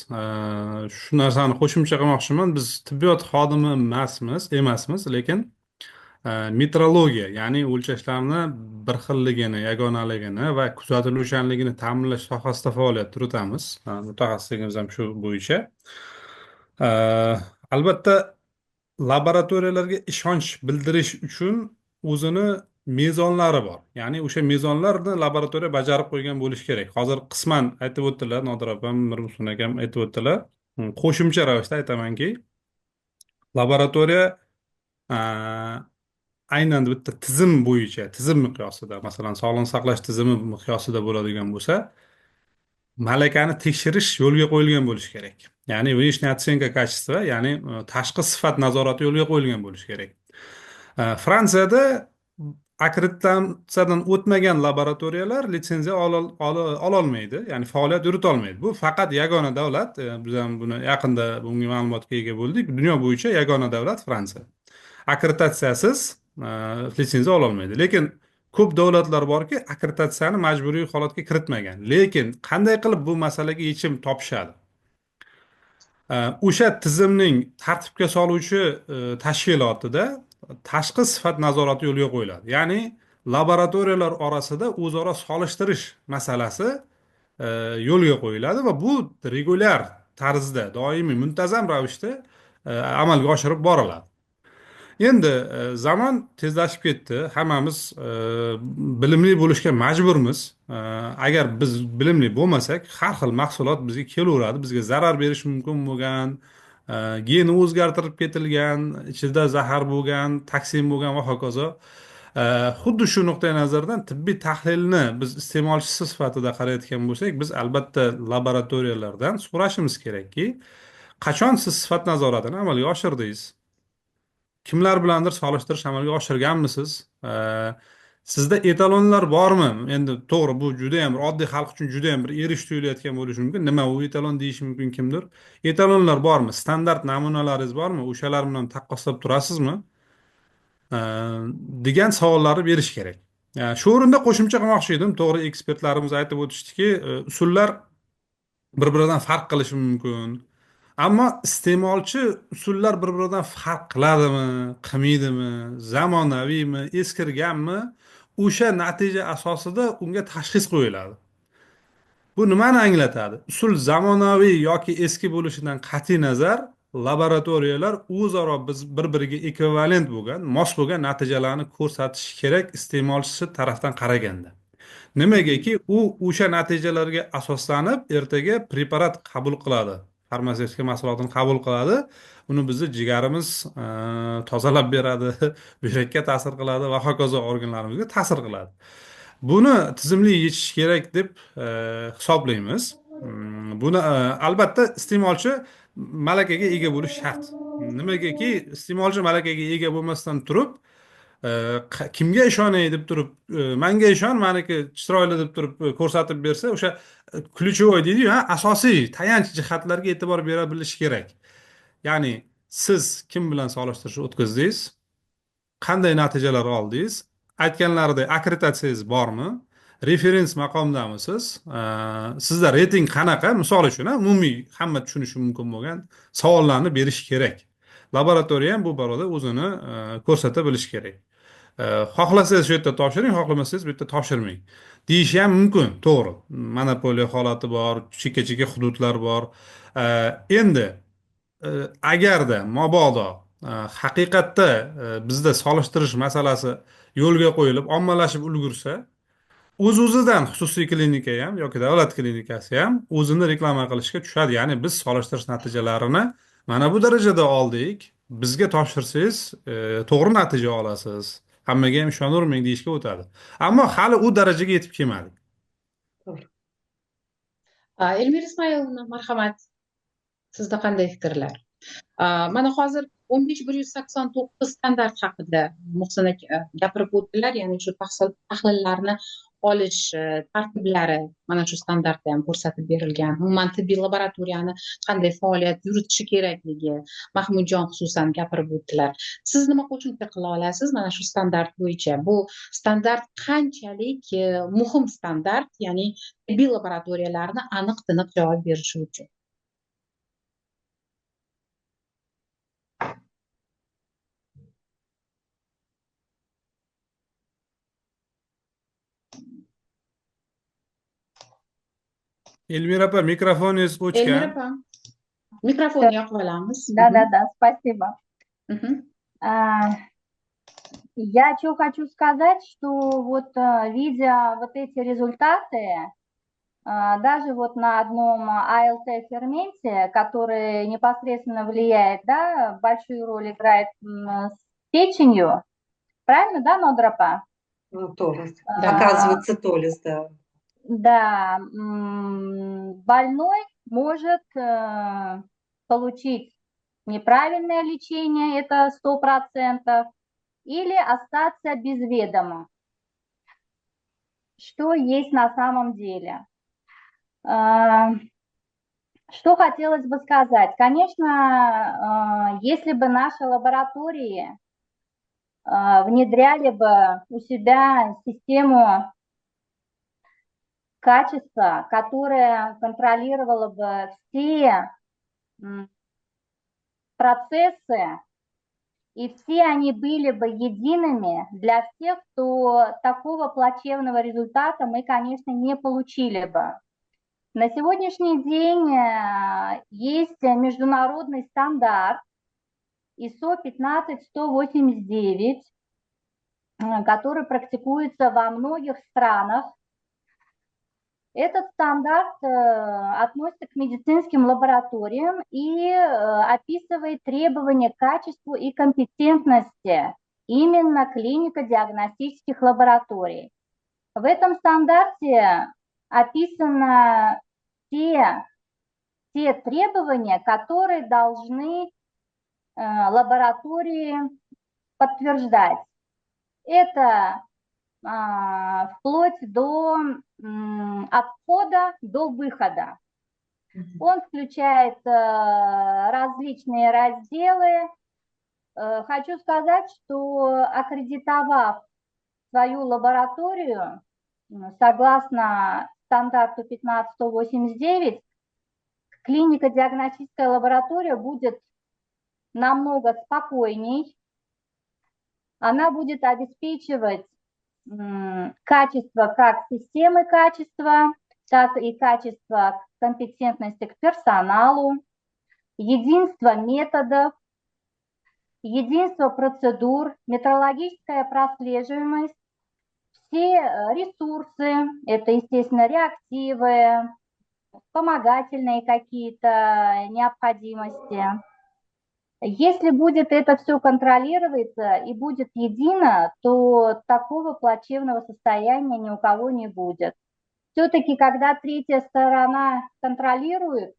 Shu narsani qo'shimcha qilmoqchiman. Biz tibbiyot xodimi emasmiz, lekin metrologiya, ya'ni o'lchashlarni bir xilligini, yagonaligini va kuzatiluvchanligini ta'minlash sohasida faoliyat yuritamiz. Mutaxassisligimiz ham shu bo'yicha. Albatta, laboratoriyalarga ishonch bildirish uchun o'zini mezonlari bor. Ya'ni o'sha mezonlarni laboratoriya bajarib qo'ygan bo'lishi kerak. Hozir qisman aytib o'tdilar, Nodira opam, Mirmuhsin akam aytib o'tdilar. Qo'shimcha ravishda aytamanki, Laboratoriya aynan bitta tizim bo'yicha, tizim miqyosida, masalan, sog'liqni saqlash tizimi miqyosida bo'ladigan bo'lsa, malakani tekshirish yo'lga qo'yilgan bo'lishi kerak. Ya'ni внешняя оценка качества, ya'ni tashqi sifat nazorati yo'lga qo'yilgan bo'lishi kerak. Fransiyada akkreditatsiyadan o'tmagan laboratoriyalar litsenziya ololmaydi, ya'ni faoliyat yuritolmaydi. Bu faqat yagona davlat, biz ham buni yaqinda bunga ma'lumotga ega bo'ldik. Dunyo bo'yicha yagona davlat Fransiya. Akkreditatsiyasiz litsenziya ololmaydi. Lekin ko'p davlatlar borki, akkreditatsiyani majburiy holatga kiritmagan. Lekin qanday qilib bu masalaga yechim topishadi? O'sha tizimning tartibga soluvchi tashkilotida tashqi sifat nazorati yo'lga qo'yiladi. Ya'ni laboratoriyalar orasida o'zaro solishtirish masalasi yo'lga qo'yiladi va bu regulyar tarzda, doimiy, muntazam ravishda amalga oshirib boriladi. Endi zamon tezlashib ketdi. Hammamiz bilimli bo'lishga majburmiz. Agar biz bilimli bo'lmasak, har xil mahsulot bizga kelaveradi, bizga zarar berishi mumkin bo'lgan, geni o'zgartirib ketilgan, ichida zahar bo'lgan, toksin bo'lgan va hokazo. Xuddi shu nuqtai nazardan tibbiy tahlilni biz iste'molchisi sifatida qarayotgan bo'lsak, biz albatta laboratoriyalardan so'rashimiz kerakki, qachon siz sifat nazoratini amalga oshirdingiz? Kimlar bilandir solishtirish amalga oshirganmisiz? Sizda etalonlar bormi? Endi to'g'ri, bu juda ham bir oddiy xalq uchun juda ham bir erish tuyulayotgan bo'lishi mumkin. Nima u etalon deyishi mumkin kimdir. Etalonlar bormi? Standart namunalaringiz bormi? O'shalar bilan taqqoslab turasizmi? Degan savollarni berish kerak. Shu o'rinda qo'shimcha qilmoqchi edim. To'g'ri, ekspertlarimiz aytib o'tishdiki, usullar bir-biridan farq qilishi mumkin. Ammo iste'molchi usullar bir-biridan farq qiladimi, qilmaydimi, zamonaviymi, eskirganmi, o'sha natija asosida unga tashxis qo'yiladi. Bu nimani anglatadi? Usul zamonaviy yoki eski bo'lishidan qat'iy nazar laboratoriyalar o'zaro biz bir-biriga ekvivalent bo'lgan, mos bo'lgan natijalarni ko'rsatishi kerak iste'molchisi tarafdan qaraganda. Nimagaki u o'sha natijalarga asoslanib ertaga preparat qabul qiladi. Farmatsevtika mahsulotini qabul qiladi. Uni bizni jigarimiz tozalab beradi, buyrakka ta'sir qiladi va hokazo organlarimizga ta'sir qiladi. Buni tizimli yechish kerak deb hisoblaymiz. Buni albatta iste'molchi malakaga ega bo'lish shart. Nimagaki iste'molchi malakaga ega bo'lmasdan turib, kimga ishonay deb turib, menga ishon, meniki chiroyli deb turib ko'rsatib bersa, o'sha ключевой deydi-yu, asosiy tayanch jihatlarga e'tibor bera bilish kerak. Ya'ni siz kim bilan solishtirish o'tkazdingiz, qanday natijalar oldingiz, aytganlaridek akkreditatsiyangiz bormi, referens maqomdamisiz, sizda reyting qanaqa, misol uchun, umumiy hamma tushunishi mumkin bo'lgan savollarni berish kerak. Laboratoriya ham bu borada o'zini ko'rsata bilishi kerak. Xohlasangiz shu yerda topshiring, xohlamasangiz bu yerda topshirmang deyishi ham mumkin, to'g'ri. Monopoliya holati bor, chekka-chekka hududlar bor. Endi agarda mabodo haqiqatda bizda solishtirish masalasi yo'lga qo'yilib, ommalashib ulgursa, o'z-o'zidan xususiy klinika ham yoki davlat klinikasi ham o'zini reklama qilishga tushadi. Ya'ni biz solishtirish natijalarini mana bu darajada oldik, bizga topshirsangiz to'g'ri natija olasiz, hammaga ham ishonavermang deyishga o'tadi. Ammo hali u darajaga yetib kelmadik. To'g'ri. Elmira Ismoilovna, marhamat. Sizda qanday fikrlar? Mana hozir 15189 standart haqida Muhsin aka gapirib o'tdilar, ya'ni shu tahlillarni olish tartiblari mana shu standartda ham ko'rsatib berilgan. Umuman tibbiy laboratoriyani qanday faoliyat yuritishi kerakligi Mahmudjon xususan gapirib o'tdilar. Siz nima qo'shimcha qila olasiz mana shu standart bo'yicha? Bu standart qanchalik muhim standart, ya'ni tibbiy laboratoriyalarni aniq tiniq javob berishi uchun? Elmira opa, mikrofoningiz o'chgan. Elmira opa, mikrofonni yoqib olamiz. Да, да, да, спасибо. Я что хочу сказать, что вот видя вот эти результаты, Даже вот на одном АЛТ-ферменте, который непосредственно влияет, да, большую роль играет с печенью, правильно, да, Нодира opa? Ну, to'g'ri. Да. Оказывается, цитолиз, да. Да, больной может получить неправильное лечение, это 100%, или остаться без ведома, что есть на самом деле. Что хотелось бы сказать? Конечно, если бы наши лаборатории внедряли бы у себя систему качества, которая контролировала бы все процессы, и все они были бы едиными для всех, то такого плачевного результата мы, конечно, не получили бы. На сегодняшний день есть международный стандарт ISO 15189, который практикуется во многих странах. Этот стандарт относится к медицинским лабораториям и описывает требования к качеству и компетентности именно клинико-диагностических лабораторий. В этом стандарте описаны те требования, которые должны лаборатории подтверждать. Это вплоть до от входа до выхода. Он включает различные разделы. Хочу сказать, что, аккредитовав свою лабораторию согласно стандарту 15189, клинико-диагностическая лаборатория будет намного спокойней, она будет обеспечивать качество как системы качества, так и качество компетентности к персоналу, единство методов, единство процедур, метрологическая прослеживаемость, все ресурсы, это, естественно, реактивы, вспомогательные какие-то необходимости. Если будет это все контролироваться и будет едино, то такого плачевного состояния ни у кого не будет. Все-таки, когда третья сторона контролирует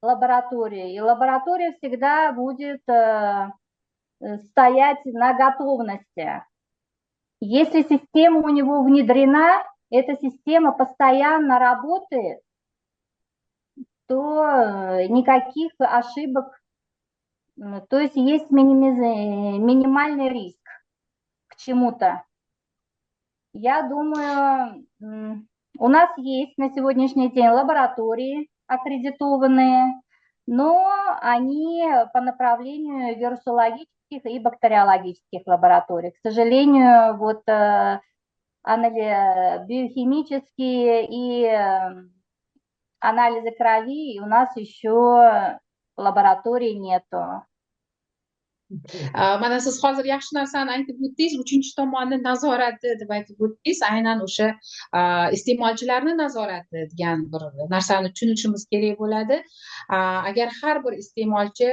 лабораторию, и лаборатория всегда будет стоять на готовности. Если система у него внедрена, эта система постоянно работает, то никаких ошибок, то есть есть минимальный риск к чему-то. Я думаю, у нас есть на сегодняшний день лаборатории аккредитованные, но они по направлению вирусологических и бактериологических лабораторий. К сожалению, вот биохимические и анализы крови у нас еще лабораторий нету. Mana siz hozir yaxshi narsani aytib o'tdingiz, uchinchi tomonni nazorati deb aytib o'tdingiz, aynan o'sha iste'molchilarni nazorati degan bir narsani tushunishimiz kerak bo'ladi. Agar har bir iste'molchi,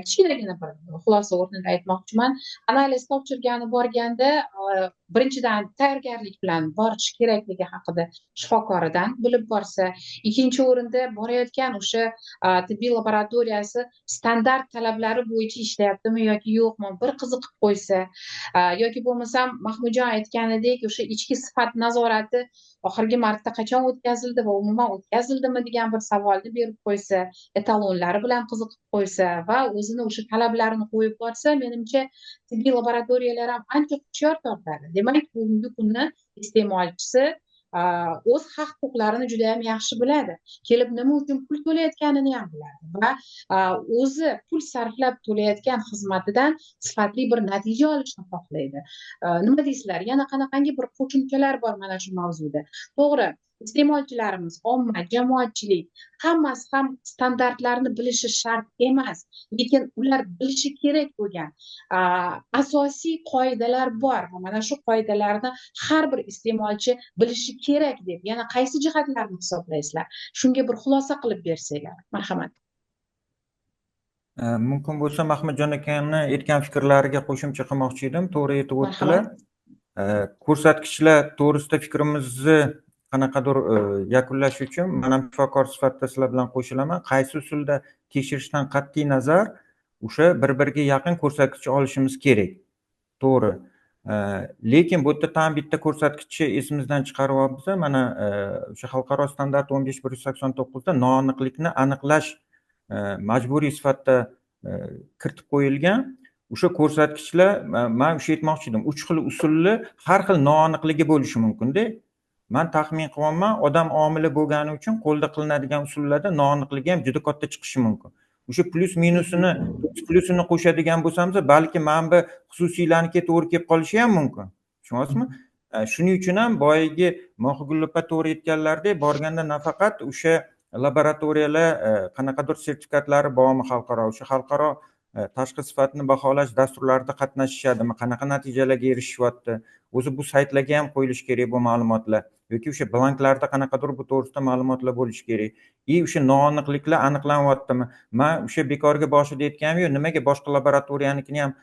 kichkinagina bir xulosa o'rnida aytmoqchiman, analiz topshirgani borganda birinchidan tayyorgarlik bilan borish kerakligi haqida shifokoridan bilib borsa, ikkinchi o'rinda borayotgan o'sha tibbiy laboratoriyasi standart talablari bo'yicha ishlayaptimi yoki yo'qmi, bir qiziqib qo'ysa, yoki bo'lmasam Mahmudjon aytganidek, o'sha ichki sifat nazorati oxirgi marta qachon o'tkazildi va umuman o'tkazildimi degan bir savolni berib qo'ysa, etalonlari bilan qiziqib qo'ysa va o'zini o'sha talablarini qo'yib borsa, menimcha, tibbiy laboratoriyalar ham ancha hushyor tortadi. Demak, bugungi kunni iste'molchisi o'z haq huquqlarini juda yam yaxshi biladi, kelib nima uchun pul to'layotganini ham biladi va o'zi pul sarflab to'layotgan xizmatidan sifatli bir natija olishni xohlaydi. Nima deysizlar, yana qanaqangi bir qo'shimchalar bor mana shu mavzuda? To'g'ri. Iste'molchilarimiz, omma, jamoatchilik hammasi ham standartlarni bilishi shart emas, lekin ular bilishi kerak bo'lgan asosiy qoidalar bor va mana shu qoidalarni har bir iste'molchi bilishi kerak deb yana qaysi jihatlarni hisoblaysizlar? Shunga bir xulosa qilib bersanglar, marhamat. Mumkin bo'lsa, Mahmudjon akani aytgan fikrlariga qo'shimcha qilmoqchi edim. To'g'ri aytib o'tdilar. Ko'rsatkichlar to'g'risida fikrimizni qanaqadir yakunlash uchun man ham shifokor sifatida sizlar bilan qo'shilaman. Qaysi usulda tekshirishdan qat'iy nazar o'sha bir-biriga yaqin ko'rsatkich olishimiz kerak. To'g'ri. Lekin bu yerda tam bitta ko'rsatkichni esimizdan chiqaryapmiz. Mana o'sha xalqaro standart 15189 da noaniqlikni aniqlash majburiy sifatida kiritib qo'yilgan. O'sha ko'rsatkichlar, man o'sha aytmoqchi edim, 3 xil usulli har xil noaniqligi bo'lishi mumkin-da. Man taxmin qilyapman, odam omili bo'lgani uchun qo'lda qilinadigan usullarda noaniqligi ham juda katta chiqishi mumkin. O'sha plyus minusini, plyusini qo'shadigan bo'lsamiz, balki mana bu xususiylarnikiga to'g'ri kelib qolishi ham mumkin. Tushunyapsizmi? Shuning uchun ham boyagi Mohigul opa to'g'ri aytganlaridek, borganda nafaqat o'sha laboratoriyalar qanaqadir sertifikatlari bormi xalqaro, o'sha xalqaro tashqi sifatni baholash dasturlarida qatnashishadimi, qanaqa natijalarga erishishyapti, o'zi bu saytlarga ham qo'yilishi kerak bu ma'lumotlar, yoki o'sha blanklarda qanaqadir bu to'g'risida ma'lumotlar bo'lishi kerak. O'sha noaniqliklar aniqlanyaptimi? Man o'sha bekorga boshida aytganim yo'q, nimaga boshqa laboratoriyanikini ham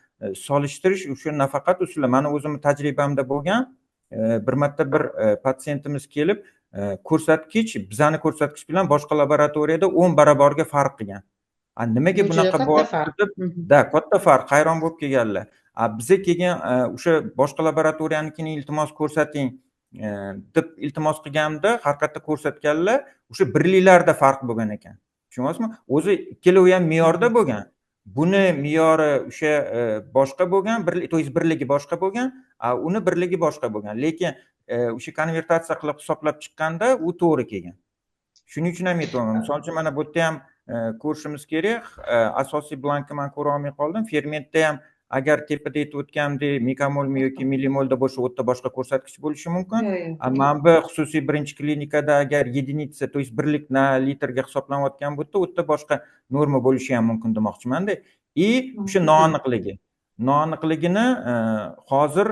solishtirish o'sha nafaqat usuli. Mani o'zimni tajribamda bo'lgan, bir marta bir patsientimiz kelib, ko'rsatkich bizani ko'rsatkich bilan boshqa laboratoriyada 10 barobarga farq qilgan. Nimaga bunaqa bo'lyapti deb, da katta farq, hayron bo'lib kelganlar. Biza kelgan o'sha boshqa laboratoriyanikini iltimos ko'rsating deb iltimos qilganimda, har qayerda ko'rsatganlar o'sha birliklarda farq bo'lgan ekan. Tushunyapsizmi? O'zi ikkalovi ham me'yorda bo'lgan. Buni me'yori o'sha boshqa bo'lgan, to есть birligi boshqa bo'lgan, uni birligi boshqa bo'lgan. Lekin o'sha konvertatsiya qilib hisoblab chiqqanda u to'g'ri kelgan. Shuning uchun ham aytyapman. Misol uchun mana bu yerda ham ko'rishimiz kerak. Asosiy blankni man ko'ra olmay qoldim. Fermentda ham agar tepada aytib o'tgandek mikamolmi yoki millimolda bo'lsa, u yerda boshqa ko'rsatkich bo'lishi mumkin. Mana bu xususiy birinchi klinikada agar единица, то есть birlik na litrga hisoblanayotgan bo'lsa, u yerda boshqa norma bo'lishi ham mumkin demoqchimanda. O'sha noaniqligi. Noaniqligini hozir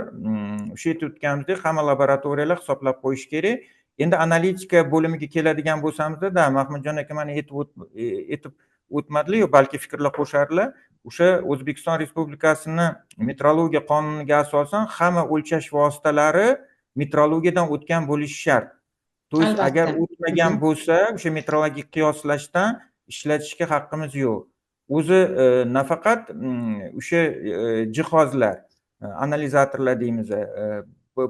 o'sha aytib o'tganimizdek hamma laboratoriyalar hisoblab qo'yish kerak. Endi analitika bo'limiga keladigan bo'lsamizda, da Mahmudjon aka mana aytib o'tmadilar, balki fikrlar qo'sharlar. O'sha O'zbekiston Respublikasini metrologiya qonuniga asosan hamma o'lchash vositalari metrologiyadan o'tgan bo'lishi shart. To есть agar o'tmagan bo'lsa, o'sha metrologik qiyoslashdan ishlatishga haqqimiz yo'q. O'zi nafaqat o'sha jihozlar, analizatorlar deymiz,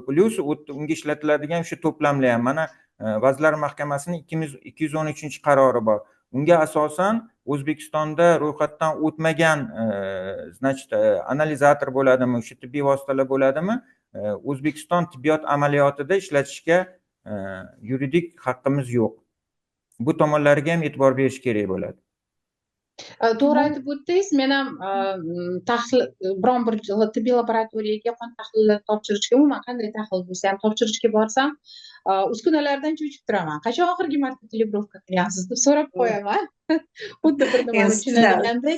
plyus unga ishlatiladigan o'sha to'plamlar ham. Mana Vazirlar Mahkamasining 213-qarori bor. Unga asosan O'zbekistonda ro'yxatdan o'tmagan, значит, analizator bo'ladimi, o'sha tibbiy vositalar bo'ladimi, O'zbekiston tibbiyot amaliyotida ishlatishga yuridik haqqimiz yo'q. Bu tomonlarga ham e'tibor berish kerak bo'ladi. To'g'ri aytib o'tdingiz. Men ham tahlil biron bir tibbiy laboratoriyaga qon tahlili topshirishga, umuman qanday tahlil bo'lsa ham topshirishga borsam, uskunalardan cho'chib turaman. Qachon oxirgi marta kalibrovka qilgansiz deb so'rab qo'yaman. Xuddi bir nimani tushunadiganday.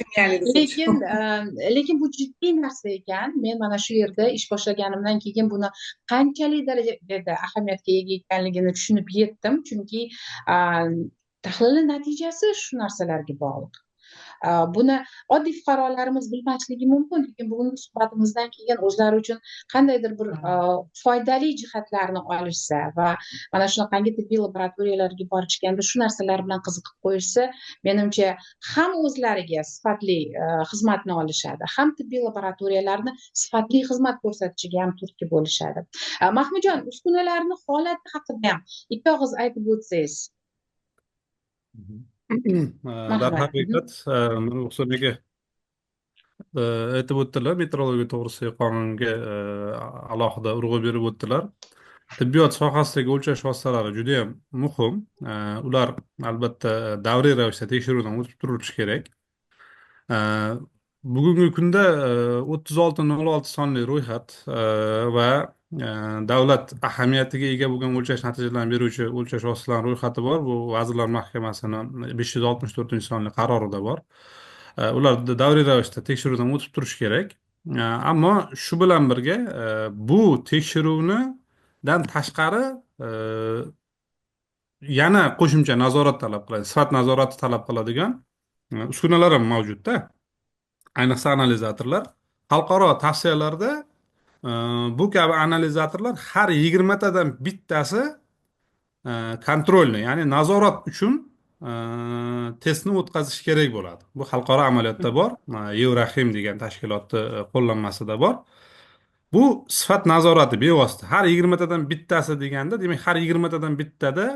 Lekin bu jiddiy narsa ekan. Men mana shu yerda ish boshlaganimdan keyin buni qanchalik darajada ahamiyatga ega ekanligini tushunib yetdim, chunki tahlil natijasi shu narsalarga bog'liq. Buni oddiy fuqarolarimiz bilmasligi mumkin, lekin bugungi suhbatimizdan keyin o'zlari uchun qandaydir bir foydali jihatlarni olishsa va mana shunaqangi tibbiy laboratoriyalarga borishganda shu narsalar bilan qiziqib qo'yishsa, menimcha ham o'zlariga sifatli xizmatni olishadi, ham tibbiy laboratoriyalarni sifatli xizmat ko'rsatishiga ham turtki bo'lishadi. Mahmudjon, uskunalarni holati haqida ham ikki og'iz aytib o'tsangiz. Darhaqiqat, Ruxsat aka aytib o'tdilar, metrologiya to'g'risidagi qonunga alohida urg'u berib o'tdilar. Tibbiyot sohasidagi o'lchash vositalari juda ham muhim. Ular albatta davriy ravishda tekshiruvdan o'tib turilishi kerak. Bugungi kunda 3606 sonli ro'yxat va Davlat ahamiyatiga ega bo'lgan o'lchash natijalarini beruvchi o'lchash vositalari ro'yxati bor. Bu Vazirlar Mahkamasini 564-sonli qarorida bor. Ular davriy ravishda tekshiruvdan o'tib turishi kerak. Ammo shu bilan birga bu tekshiruvnidan tashqari yana qo'shimcha nazorat talab qiladi, sifat nazorati talab qiladigan uskunalar ham mavjudda. Ayniqsa analizatorlar. Xalqaro tavsiyalarda bu kabi analizatorlar har 20 tadan bittasi контрольный, ya'ni nazorat uchun testni o'tkazish kerak bo'ladi. Bu xalqaro amaliyotda bor, Euroxim degan tashkilotni qo'llanmasida bor. Bu sifat nazorati bevosita har 20 tadan bittasi deganda, demak, har 20 tadan bittada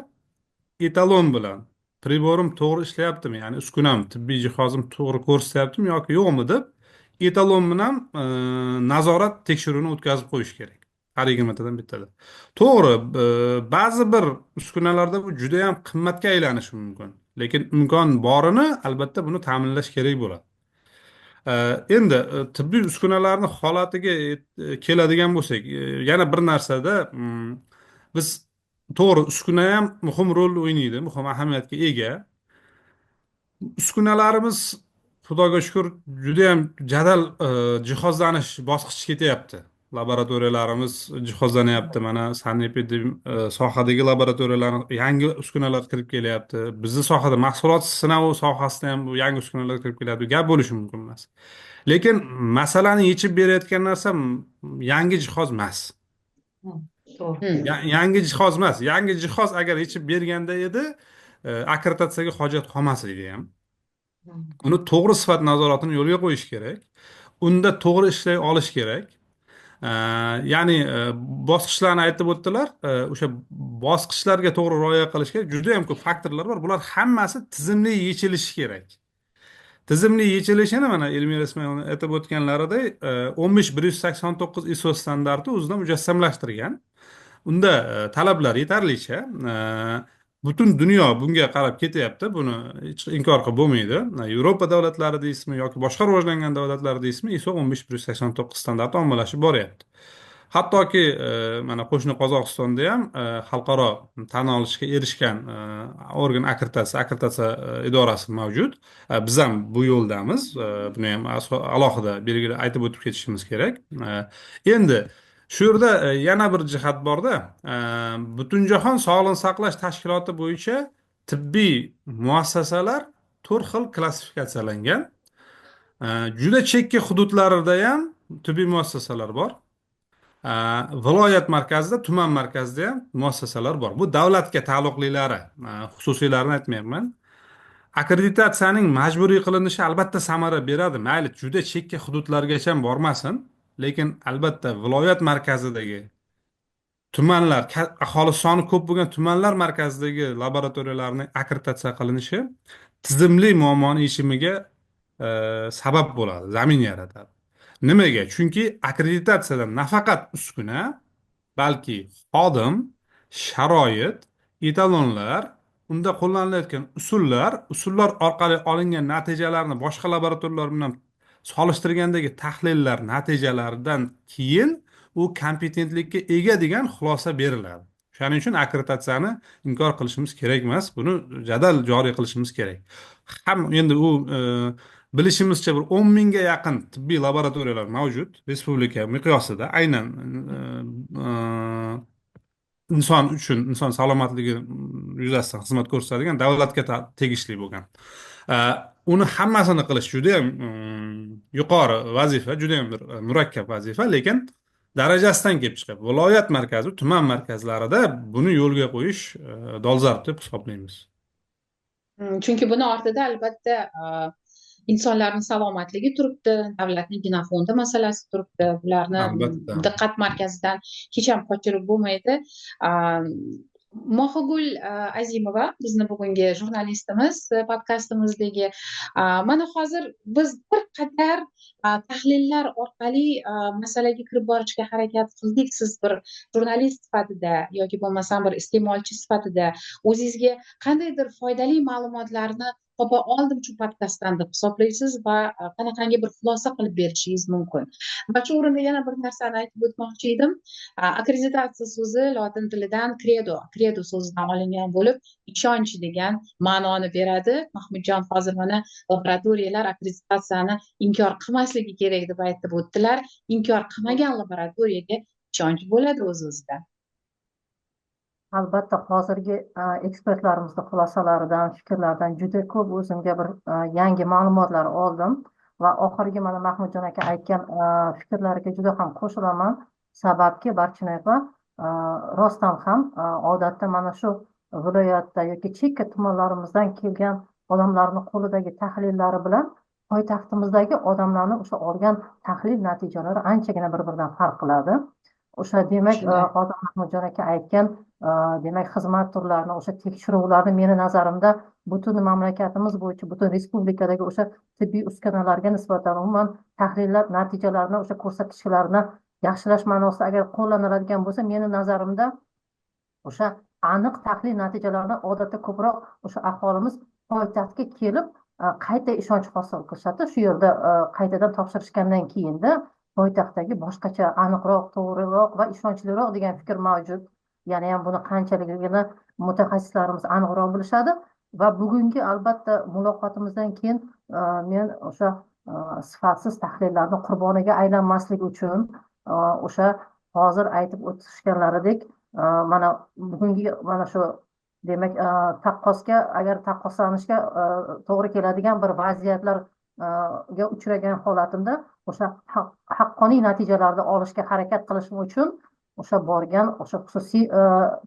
etalon bilan priborim to'g'ri ishlayaptimi, ya'ni uskunam, tibbiy jihozim to'g'ri ko'rsatyaptimi yoki yo'qmi deb etalon bilan nazorat tekshiruvini o'tkazib qo'yish kerak har 20 tadan bittada. To'g'ri, ba'zi bir uskunalarda bu juda yam qimmatga aylanishi mumkin, lekin imkon borini albatta buni ta'minlash kerak bo'ladi. Endi tibbiy uskunalarni holatiga keladigan bo'lsak, yana bir narsada biz, to'g'ri, uskuna ham muhim rol o'ynaydi, muhim ahamiyatga ega. Uskunalarimiz, xudoga shukur, judayam jadal jihozlanish bosqichi ketyapti. Laboratoriyalarimiz jihozlanyapti, mana sanepidem sohadagi laboratoriyalar yangi uskunalar kirib kelyapti. Bizni sohada, mahsulot sinovi sohasida ham bu yangi uskunalar kirib kelyapti, gap bo'lishi mumkin emas. Lekin masalani yechib berayotgan narsa yangi jihoz emas. To'g'ri. Yangi jihoz emas. Yangi jihoz agar yechib berganda edi, akkreditatsiyaga hojat qolmas edi ham. Uni to'g'ri sifat nazoratini yo'lga qo'yish kerak, unda to'g'ri ishlay olish kerak. Ya'ni bosqichlarni aytib o'tdilar, o'sha bosqichlarga to'g'ri rioya qilish kerak. Juda yam ko'p faktorlar bor, bular hammasi tizimli yechilishi kerak. Tizimli yechilishini mana Elmira Ismoilova aytib o'tganlaridek, 15189 ISO standarti o'zida mujassamlashtirgan. Unda talablar yetarlicha. Butun dunyo bunga qarab ketyapti, buni hech inkor qilib bo'lmaydi. Yevropa davlatlari deysizmi yoki boshqa rivojlangan davlatlar deysizmi, ISO 15189 standarti ommalashib boryapti. Hattoki mana qo'shni Qozog'istonda ham xalqaro tan olishga erishgan organ akkreditatsiya idorasi mavjud. Biz ham bu yo'ldamiz, buni ham alohida belgilab aytib o'tib ketishimiz kerak. Endi shu yerda yana bir jihat borda, Butunjahon sog'liqni saqlash tashkiloti bo'yicha tibbiy muassasalar to'rt xil klassifikatsiyalangan. Juda chekka hududlarida ham tibbiy muassasalar bor, viloyat markazida, tuman markazida ham muassasalar bor. Bu davlatga taalluqlilari, xususiylarini aytmayapman. Akkreditatsiyaning majburiy qilinishi albatta samara beradi. Mayli, juda chekka hududlargacha ham bormasin, lekin albatta viloyat markazidagi tumanlar, aholi soni ko'p bo'lgan tumanlar markazidagi laboratoriyalarning akkreditatsiya qilinishi tizimli muammoni yechimiga sabab bo'ladi, zamin yaratadi. Nimaga? Chunki akkreditatsiyadan nafaqat uskuna, balki xodim, sharoit, etalonlar, unda qo'llanilayotgan usullar, usullar orqali olingan natijalarni boshqa laboratoriyalar bilan solishtirgandagi tahlillar natijalaridan keyin u kompetentlikka ega degan xulosa beriladi. Shuning uchun akkreditatsiyani inkor qilishimiz kerak emas, buni jadal joriy qilishimiz kerak. Ham endi u bilishimizcha bir 10 mingga yaqin tibbiy laboratoriyalar mavjud respublika miqyosida, aynan inson uchun, inson salomatligi yuzasidan xizmat ko'rsatadigan, davlatga tegishli bo'lgan. Uni hammasini qilish judayam yuqori vazifa, judayam bir murakkab vazifa, lekin darajasidan kelib chiqib viloyat markazi, tuman markazlarida buni yo'lga qo'yish dolzarb deb hisoblaymiz. Chunki buni ortida albatta insonlarning salomatligi turibdi, davlatning genofondi masalasi turibdi. Bularni diqqat markazidan hech ham qochirib bo'lmaydi. Mohigul Azimova bizni bugungi jurnalistimiz podkastimizdagi. Mana hozir biz bir qadar tahlillar orqali masalaga kirib borishga harakat qildik. Siz bir jurnalist sifatida yoki bo'lmasam bir iste'molchi sifatida o'zingizga qandaydir foydali ma'lumotlarni topa oldim shu podkastdan deb hisoblaysiz va qanaqangi bir xulosa qilib berishingiz mumkin? Va shu o'rinda yana bir narsani aytib o'tmoqchi edim. Akkreditatsiya so'zi lotin tilidan credo, credo so'zidan olingan bo'lib, ishonch degan ma'noni beradi. Mahmudjon hozir mana laboratoriyalar akkreditatsiyani inkor qilmasligi kerak deb aytib o'tdilar. Inkor qilmagan laboratoriyaga ishonch bo'ladi o'z-o'zidan. Albatta, hozirgi ekspertlarimizni xulosalaridan, fikrlaridan juda ko'p o'zimga bir yangi ma'lumotlar oldim va oxirgi mana Mahmudjon aka aytgan fikrlariga juda ham qo'shilaman. Sababki, Barchinoy opa, rostdan ham odatda mana shu viloyatda yoki chekka tumanlarimizdan kelgan odamlarni qo'lidagi tahlillari bilan poytaxtimizdagi odamlarni o'sha olgan tahlil natijalari anchagina bir biridan farq qiladi. O'sha demak, hozir Mahmudjon aka aytgan demak xizmat turlarini, o'sha tekshiruvlarni meni nazarimda butun mamlakatimiz bo'yicha, butun respublikadagi o'sha tibbiy uskunalarga nisbatan umuman tahlillar natijalarini, o'sha ko'rsatkichlarni yaxshilash ma'nosida agar qo'llaniladigan bo'lsa, meni nazarimda o'sha aniq tahlil natijalarini odatda ko'proq o'sha aholimiz poytaxtga kelib qayta ishonch hosil qilishadi. Shu yerda qaytadan topshirishgandan keyinda poytaxtdagi boshqacha, aniqroq, to'g'riroq va ishonchliroq degan fikr mavjud. Yana ham buni qanchaligini mutaxassislarimiz aniqroq bilishadi. Va bugungi albatta muloqotimizdan keyin men o'sha sifatsiz tahlillarni qurboniga aylanmaslik uchun o'sha hozir aytib o'tishganlaridek mana bugungi mana shu demak taqqosga, agar taqqoslanishga to'g'ri keladigan bir vaziyatlarga uchragan holatimda o'sha haqqoniy natijalarni olishga harakat qilishim uchun o'sha borgan o'sha xususiy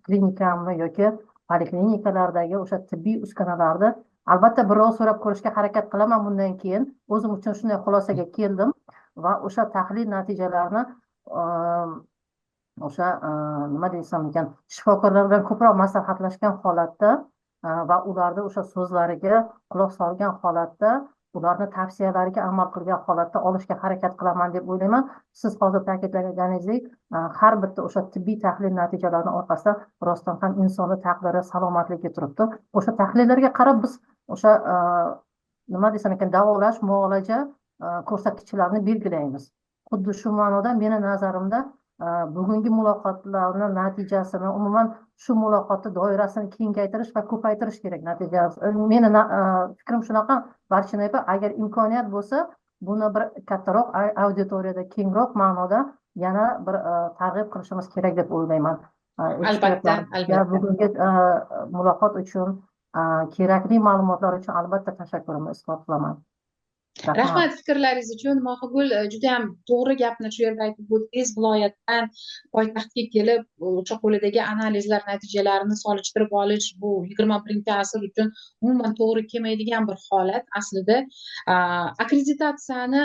klinikamni yoki poliklinikalardagi o'sha tibbiy uskunalarni albatta birov so'rab ko'rishga harakat qilaman. Bundan keyin o'zim uchun shunday xulosaga keldim va o'sha tahlil natijalarini o'sha nima desam ekan, shifokorlar bilan ko'proq maslahatlashgan holatda va ularni o'sha so'zlariga quloq solgan holatda, ularni tavsiyalariga amal qilgan holatda olishga harakat qilaman deb o'ylayman. Siz hozir ta'kidlaganingizdek, har bitta o'sha tibbiy tahlil natijalarini orqasida rostdan ham insonni taqdiri, salomatligi turibdi. O'sha tahlillarga qarab biz o'sha nima desam ekan, davolash, muolaja ko'rsatkichlarini belgilaymiz. Xuddi shu ma'noda meni nazarimda bugungi muloqotlarni natijasini, umuman shu muloqotni doirasini kengaytirish va ko'paytirish kerak natijasi. Meni fikrim shunaqa, Barchinoy opa, agar imkoniyat bo'lsa, buni bir kattaroq auditoriyada, kengroq ma'noda yana bir targ'ib qilishimiz kerak deb o'ylayman. Albatta, albatta. Bugungi muloqot uchun, kerakli ma'lumotlar uchun albatta tashakkurimni izhor qilaman. Rahmat fikrlaringiz uchun, Mohigul. Juda ham to'g'ri gapni shu yerda aytib o'tdingiz. Viloyatdan poytaxtga kelib, o'sha qo'lidagi analizlar natijalarini solishtirib olish bu 21-asr uchun umuman to'g'ri kelmaydigan bir holat. Aslida akkreditatsiyani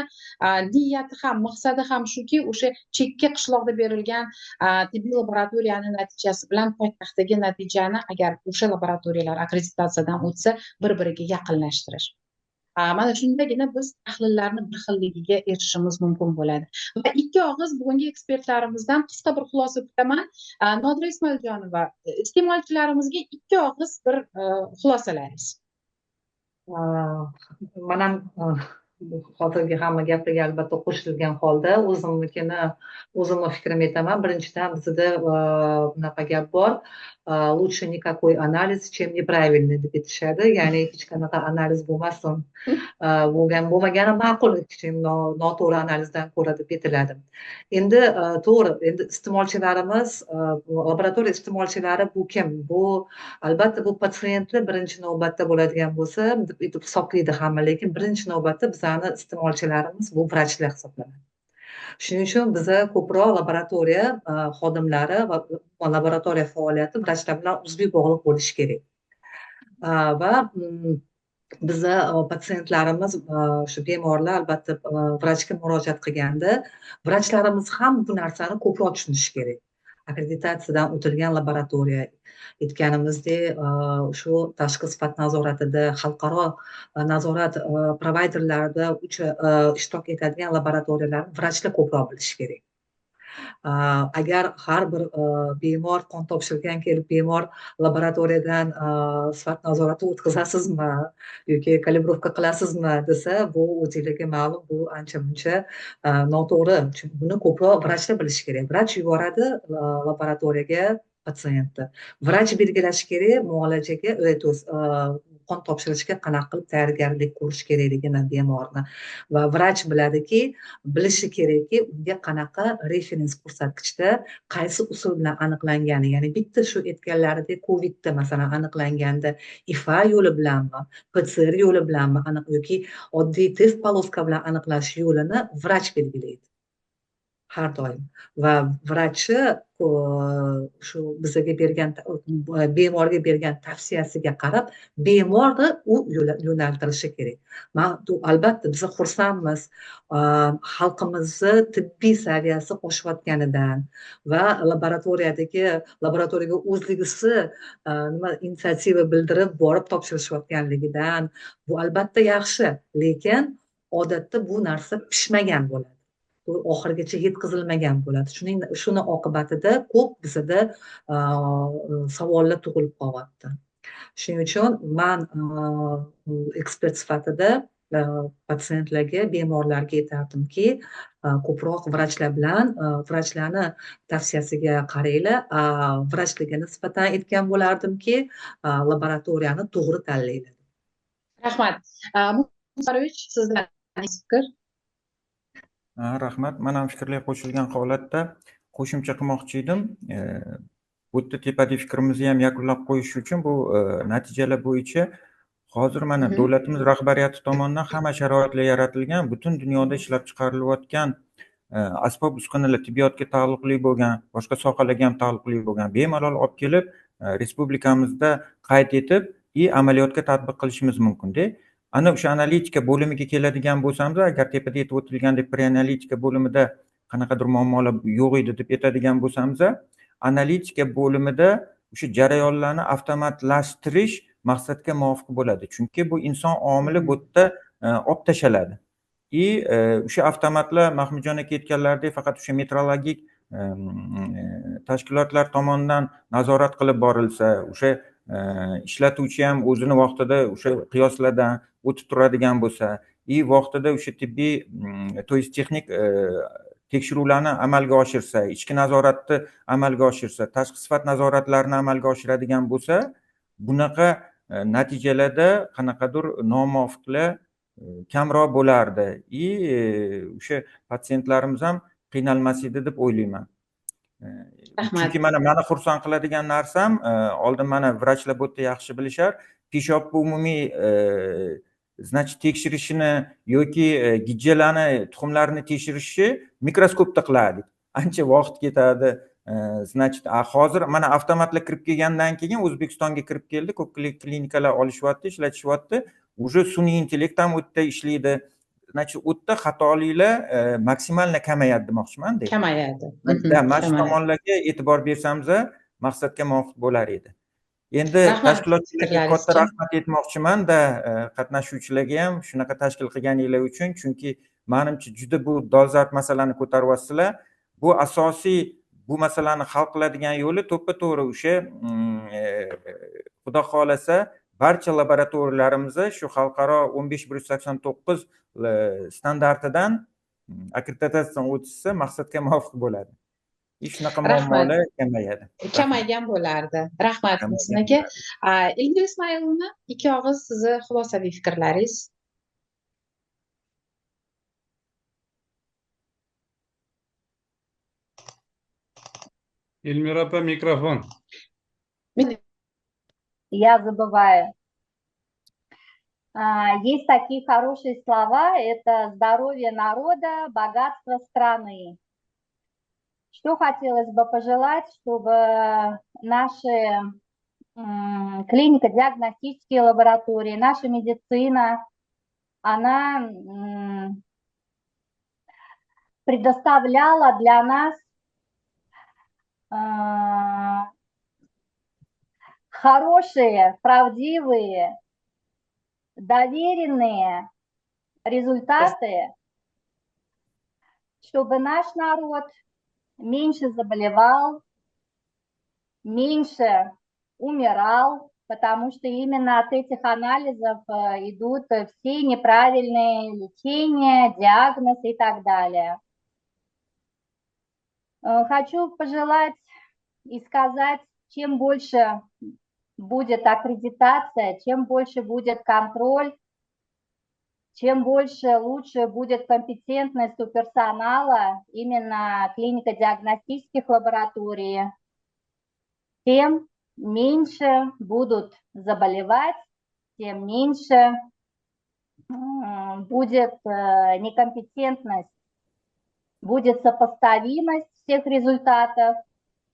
niyati ham, maqsadi ham shuki, o'sha chekka qishloqda berilgan tibbiy laboratoriyani natijasi bilan poytaxtdagi natijani, agar o'sha laboratoriyalar akkreditatsiyadan o'tsa, bir-biriga yaqinlashtirish. Mana shundagina biz tahlillarni bir xilligiga erishishimiz mumkin bo'ladi. Va ikki og'iz bugungi ekspertlarimizdan qisqa bir xulosa kutaman. Nodira Ismoiljonova, iste'molchilarimizga ikki og'iz bir xulosalaringiz. Man ham hozirgi hamma gaplarga albatta qo'shilgan holda o'zimni fikrimni aytaman. Birinchidan, bizda bunaqa gap bor: лучше никакой анализ, чем неправильный deb aytishadi. Ya'ni hech qanaqa analiz bo'lmasin, bo'lgan bo'lmagani ma'qul, noto'g'ri analizdan ko'ra deb aytiladi. Endi to'g'ri, endi iste'molchilarimiz, laboratoriya iste'molchilari bu kim? Bu albatta bu patsientlar birinchi navbatda bo'ladigan bo'lsa deb aytib hisoblaydi hamma, lekin birinchi navbatda bizani iste'molchilarimiz bu vrachlar hisoblanadi. Shuning uchun biza ko'proq laboratoriya xodimlari va laboratoriya faoliyati vrachlar bilan uzviy bog'liq bo'lishi kerak. Va biza patsientlarimiz, shu bemorlar albatta vrachga murojaat qilganda vrachlarimiz ham bu narsani ko'proq tushunishi kerak. Akkreditatsiyadan o'tilgan laboratoriya, aytganimizdek, shu tashqi sifat nazoratida, xalqaro nazorat provayderlarida ishtirok etadigan laboratoriyalarni vrachlar ko'proq bilishi kerak. Agar har bir bemor qon topshirgan kelib bemor laboratoriyadan sifat nazorati o'tkazasizmi yoki калибровка qilasizmi desa, bu o'zinglarga ma'lum, bu ancha muncha noto'g'ri. Chunki buni ko'proq vrachlar bilishi kerak. Vrach yuboradi laboratoriyaga patsientni. Vrach belgilashi kerak muolajaga, то есть qon topshirishga qanaqa qilib tayyorgarlik ko'rish kerakligini bemorni. Va vrach biladiki, bilishi kerakki, unga qanaqa referens ko'rsatkichda qaysi usul bilan aniqlangani, ya'ni bitta shu aytganlaridek COVIDda masalan aniqlanganda IFA yo'li bilanmi, PCR yo'li bilanmi aniq yoki oddiy test полоска bilan aniqlash yo'lini vrach belgilaydi har doim. Va vrachi shu bizaga bergan, bemorga bergan tavsiyasiga qarab bemorni u yo'naltirishi kerak. Man albatta biz xursandmiz xalqimizni tibbiy saviyasi oshayotganidan va laboratoriyaga o'zligisi nima инициатива bildirib borib topshirishayotganligidan. Bu albatta yaxshi, lekin odatda bu narsa pishmagan bo'ladi, oxirigacha yetkazilmagan bo'ladi. Shuni oqibatida ko'p bizada savollar tug'ilib qolyapti. Shuning uchun man ekspert sifatida patsientlarga, bemorlarga aytardimki, ko'proq vrachlar bilan, vrachlarni tavsiyasiga qaranglar. Vrachlarga nisbatan aytgan bo'lardimki, laboratoriyani to'g'ri tanlanglar. Rahmat. Musarovich, sizdan fikr? Rahmat. Men ham fikrlarga qo'shilgan holatda qo'shimcha qilmoqchi edim. Bu yerda tepadagi fikrimizni ham yakunlab qo'yish uchun bu natijalar bo'yicha hozir mana davlatimiz rahbariyati tomonidan hamma sharoitlar yaratilgan, butun dunyoda ishlab chiqarilayotgan asbob uskunalar tibbiyotga taalluqli bo'lgan, boshqa sohalarga ham taalluqli bo'lgan bemalol olib kelib respublikamizda qayd etib amaliyotga tatbiq qilishimiz mumkin-da. Ana o'sha analitika bo'limiga keladigan bo'lsamiz, agar tepada aytib o'tilgandek preanalitika bo'limida qanaqadir muammolar yo'q edi deb aytadigan bo'lsamiz, analitika bo'limida o'sha jarayonlarni avtomatlashtirish maqsadga muvofiq bo'ladi. Chunki bu inson omili bu yerda olib tashaladi. O'sha avtomatlar Mahmudjon aka aytganlaridek faqat o'sha metrologik tashkilotlar tomonidan nazorat qilib borilsa, o'sha ishlatuvchi ham o'zini vaqtida o'sha qiyoslardan o'tib turadigan bo'lsa, vaqtida o'sha tibbiy, to есть texnik tekshiruvlarni amalga oshirsa, ichki nazoratni amalga oshirsa, tashqi sifat nazoratlarini amalga oshiradigan bo'lsa, bunaqa natijalarda qanaqadir nomuvofiqlar kamroq bo'lardi. O'sha patsientlarimiz ham qiynalmas edi deb o'ylayman. Chunki mana meni xursand qiladigan narsam, oldin mana vrachlar bu yerda yaxshi bilishar, peshobni umumiy значит tekshirishini yoki gijjalarni, tuxumlarni tekshirishi mikroskopda qilardik. Ancha vaqt ketadi. Значит, hozir mana avtomatlar kirib kelgandan keyin O'zbekistonga kirib keldi, ko'p klinikalar olishyapti, ishlatishyapti. Уже sun'iy intellekt ham u yerda ishlaydi. Значит, u yerda xatoliklar maksimalni kamayadi demoqchiman-da. Kamayadi. Mana shu tomonlarga e'tibor bersamiz, maqsadga muvofiq bo'lar edi. Endi tashkilotchilarga katta rahmat aytmoqchiman-da, qatnashuvchilarga ham shunaqa tashkil qilganinglar uchun, chunki menimcha juda bu dolzarb masalani ko'taryapsizlar. Bu asosiy bu masalani hal qiladigan yo'li to'ppa-to'g'ri o'sha Xudo xolasa barcha laboratoriyalarimiz shu xalqaro 15189 standartidan akkreditatsiyadan o'tishsa maqsadga muvofiq bo'ladi. Shunaqa muammolar kamayadi. Kamaygan bo'lardi. Rahmat Muhsin aka. Elmira Ismoilovna, ikki og'iz sizni xulosaviy fikrlaringiz. Эльмира opa, mikrofon. Я забываю. Есть такие хорошие слова, это здоровье народа, богатство страны. Что хотелось бы пожелать, чтобы наши клинико-диагностические лаборатории, наша медицина, она предоставляла для нас хорошие, правдивые, доверенные результаты, чтобы наш народ Меньше заболевал, меньше умирал, потому что именно от этих анализов идут все неправильные лечения, диагнозы и так далее. Хочу пожелать и сказать: чем больше будет аккредитация, чем больше будет контроль, чем больше, лучше будет компетентность у персонала именно клинико-диагностических лабораторий, тем меньше будут заболевать, тем меньше будет некомпетентность, будет сопоставимость всех результатов,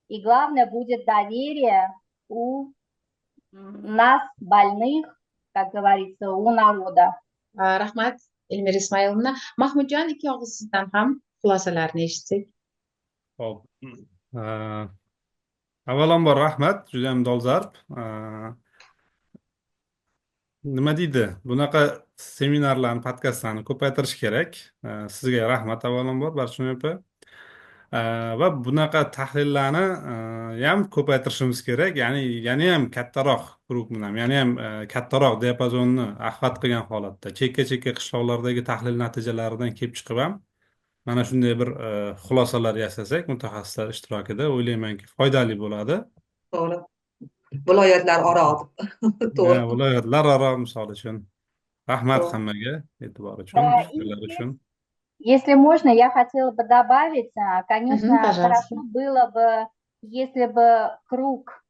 и главное, будет доверие у нас, больных, как говорится, у народа. Rahmat, Elmira Ismoilovna. Mahmudjon, ikki og'iz sizdan ham xulosalarni eshitsak. Xo'p. Avvalambor rahmat, judayam dolzarb. Nima deydi? Bunaqa seminarlarni, podkastlarni ko'paytirish kerak. Sizga rahmat avvalambor, Barchinoy opa. Va bunaqa tahlillarni ham ko'paytirishimiz kerak. Ya'ni yana ham kattaroq круг bilan, yana ham kattaroq diapazonni охват qilgan holatda, chekka-chekka qishloqlardagi tahlil natijalaridan kelib chiqib ham mana shunday bir xulosalar yasasak mutaxassislar ishtirokida, o'ylaymanki, foydali bo'ladi. To'g'ri. Viloyatlararo. To'g'ri. Ha, viloyatlararo, misol uchun. Rahmat hammaga e'tibor uchun, fikrlar uchun. Если можно, я хотела бы добавить, конечно, Пожалуйста. Хорошо было бы, если бы круг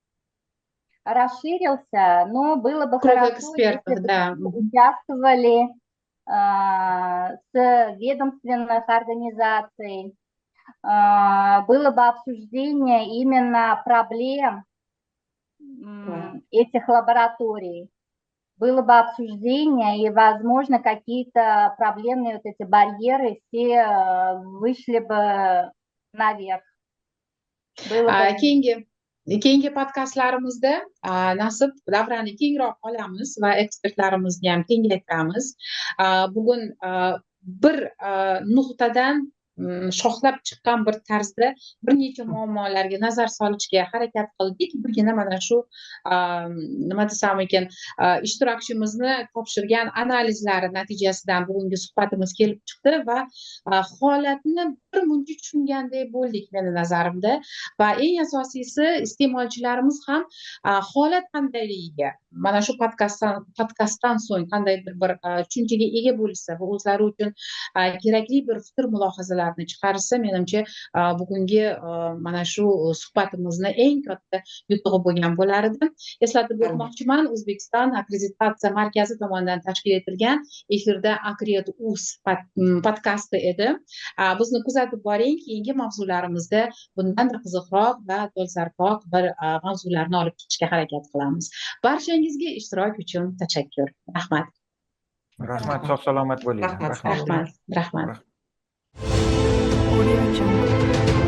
расширился, но было бы Круг хорошо, экспертов, если бы да. участвовали с ведомственных организаций, было бы обсуждение именно проблем этих лабораторий, было бы обсуждение и, возможно, какие-то проблемные вот эти барьеры все вышли бы наверх. Было бы Keyingi podkastlarimizda, nasib, davrani kengroq olamiz va ekspertlarimizni ham kengaytiramiz. Bugun bir nuqtadan shoxlab chiqqan bir tarzda bir necha muammolarga nazar solishga harakat qildik. Birgina mana shu, nima desam ekan, ishtirokchimizni topshirgan analizlari natijasidan bugungi suhbatimiz kelib chiqdi va holatni bir muncha tushungandek bo'ldik meni nazarimda. Va eng asosiysi, iste'molchilarimiz ham holat qandayligiga mana shu podkastdan so'ng qandaydir bir tushunchaga ega bo'lishsa va o'zlari uchun kerakli bir fikr mulohazalarni chiqarishsa, menimcha, bugungi mana shu suhbatimizni eng katta yutug'i bo'lgan bo'lar edi. Eslatib o'tmoqchiman, O'zbekiston akkreditatsiya markazi tomonidan tashkil etilgan efirda Akred uz podkasti edi. Bizni kuzatib boring, keyingi mavzularimizda bundanda qiziqroq va dolzarbroq bir mavzularni olib chiqishga harakat qilamiz. Barchangizga ishtirok uchun tashakkur, rahmat. Rahmat, sog' salomat bo'linglar. Rahmat. Rahmat, rahmat. Audio Jungle.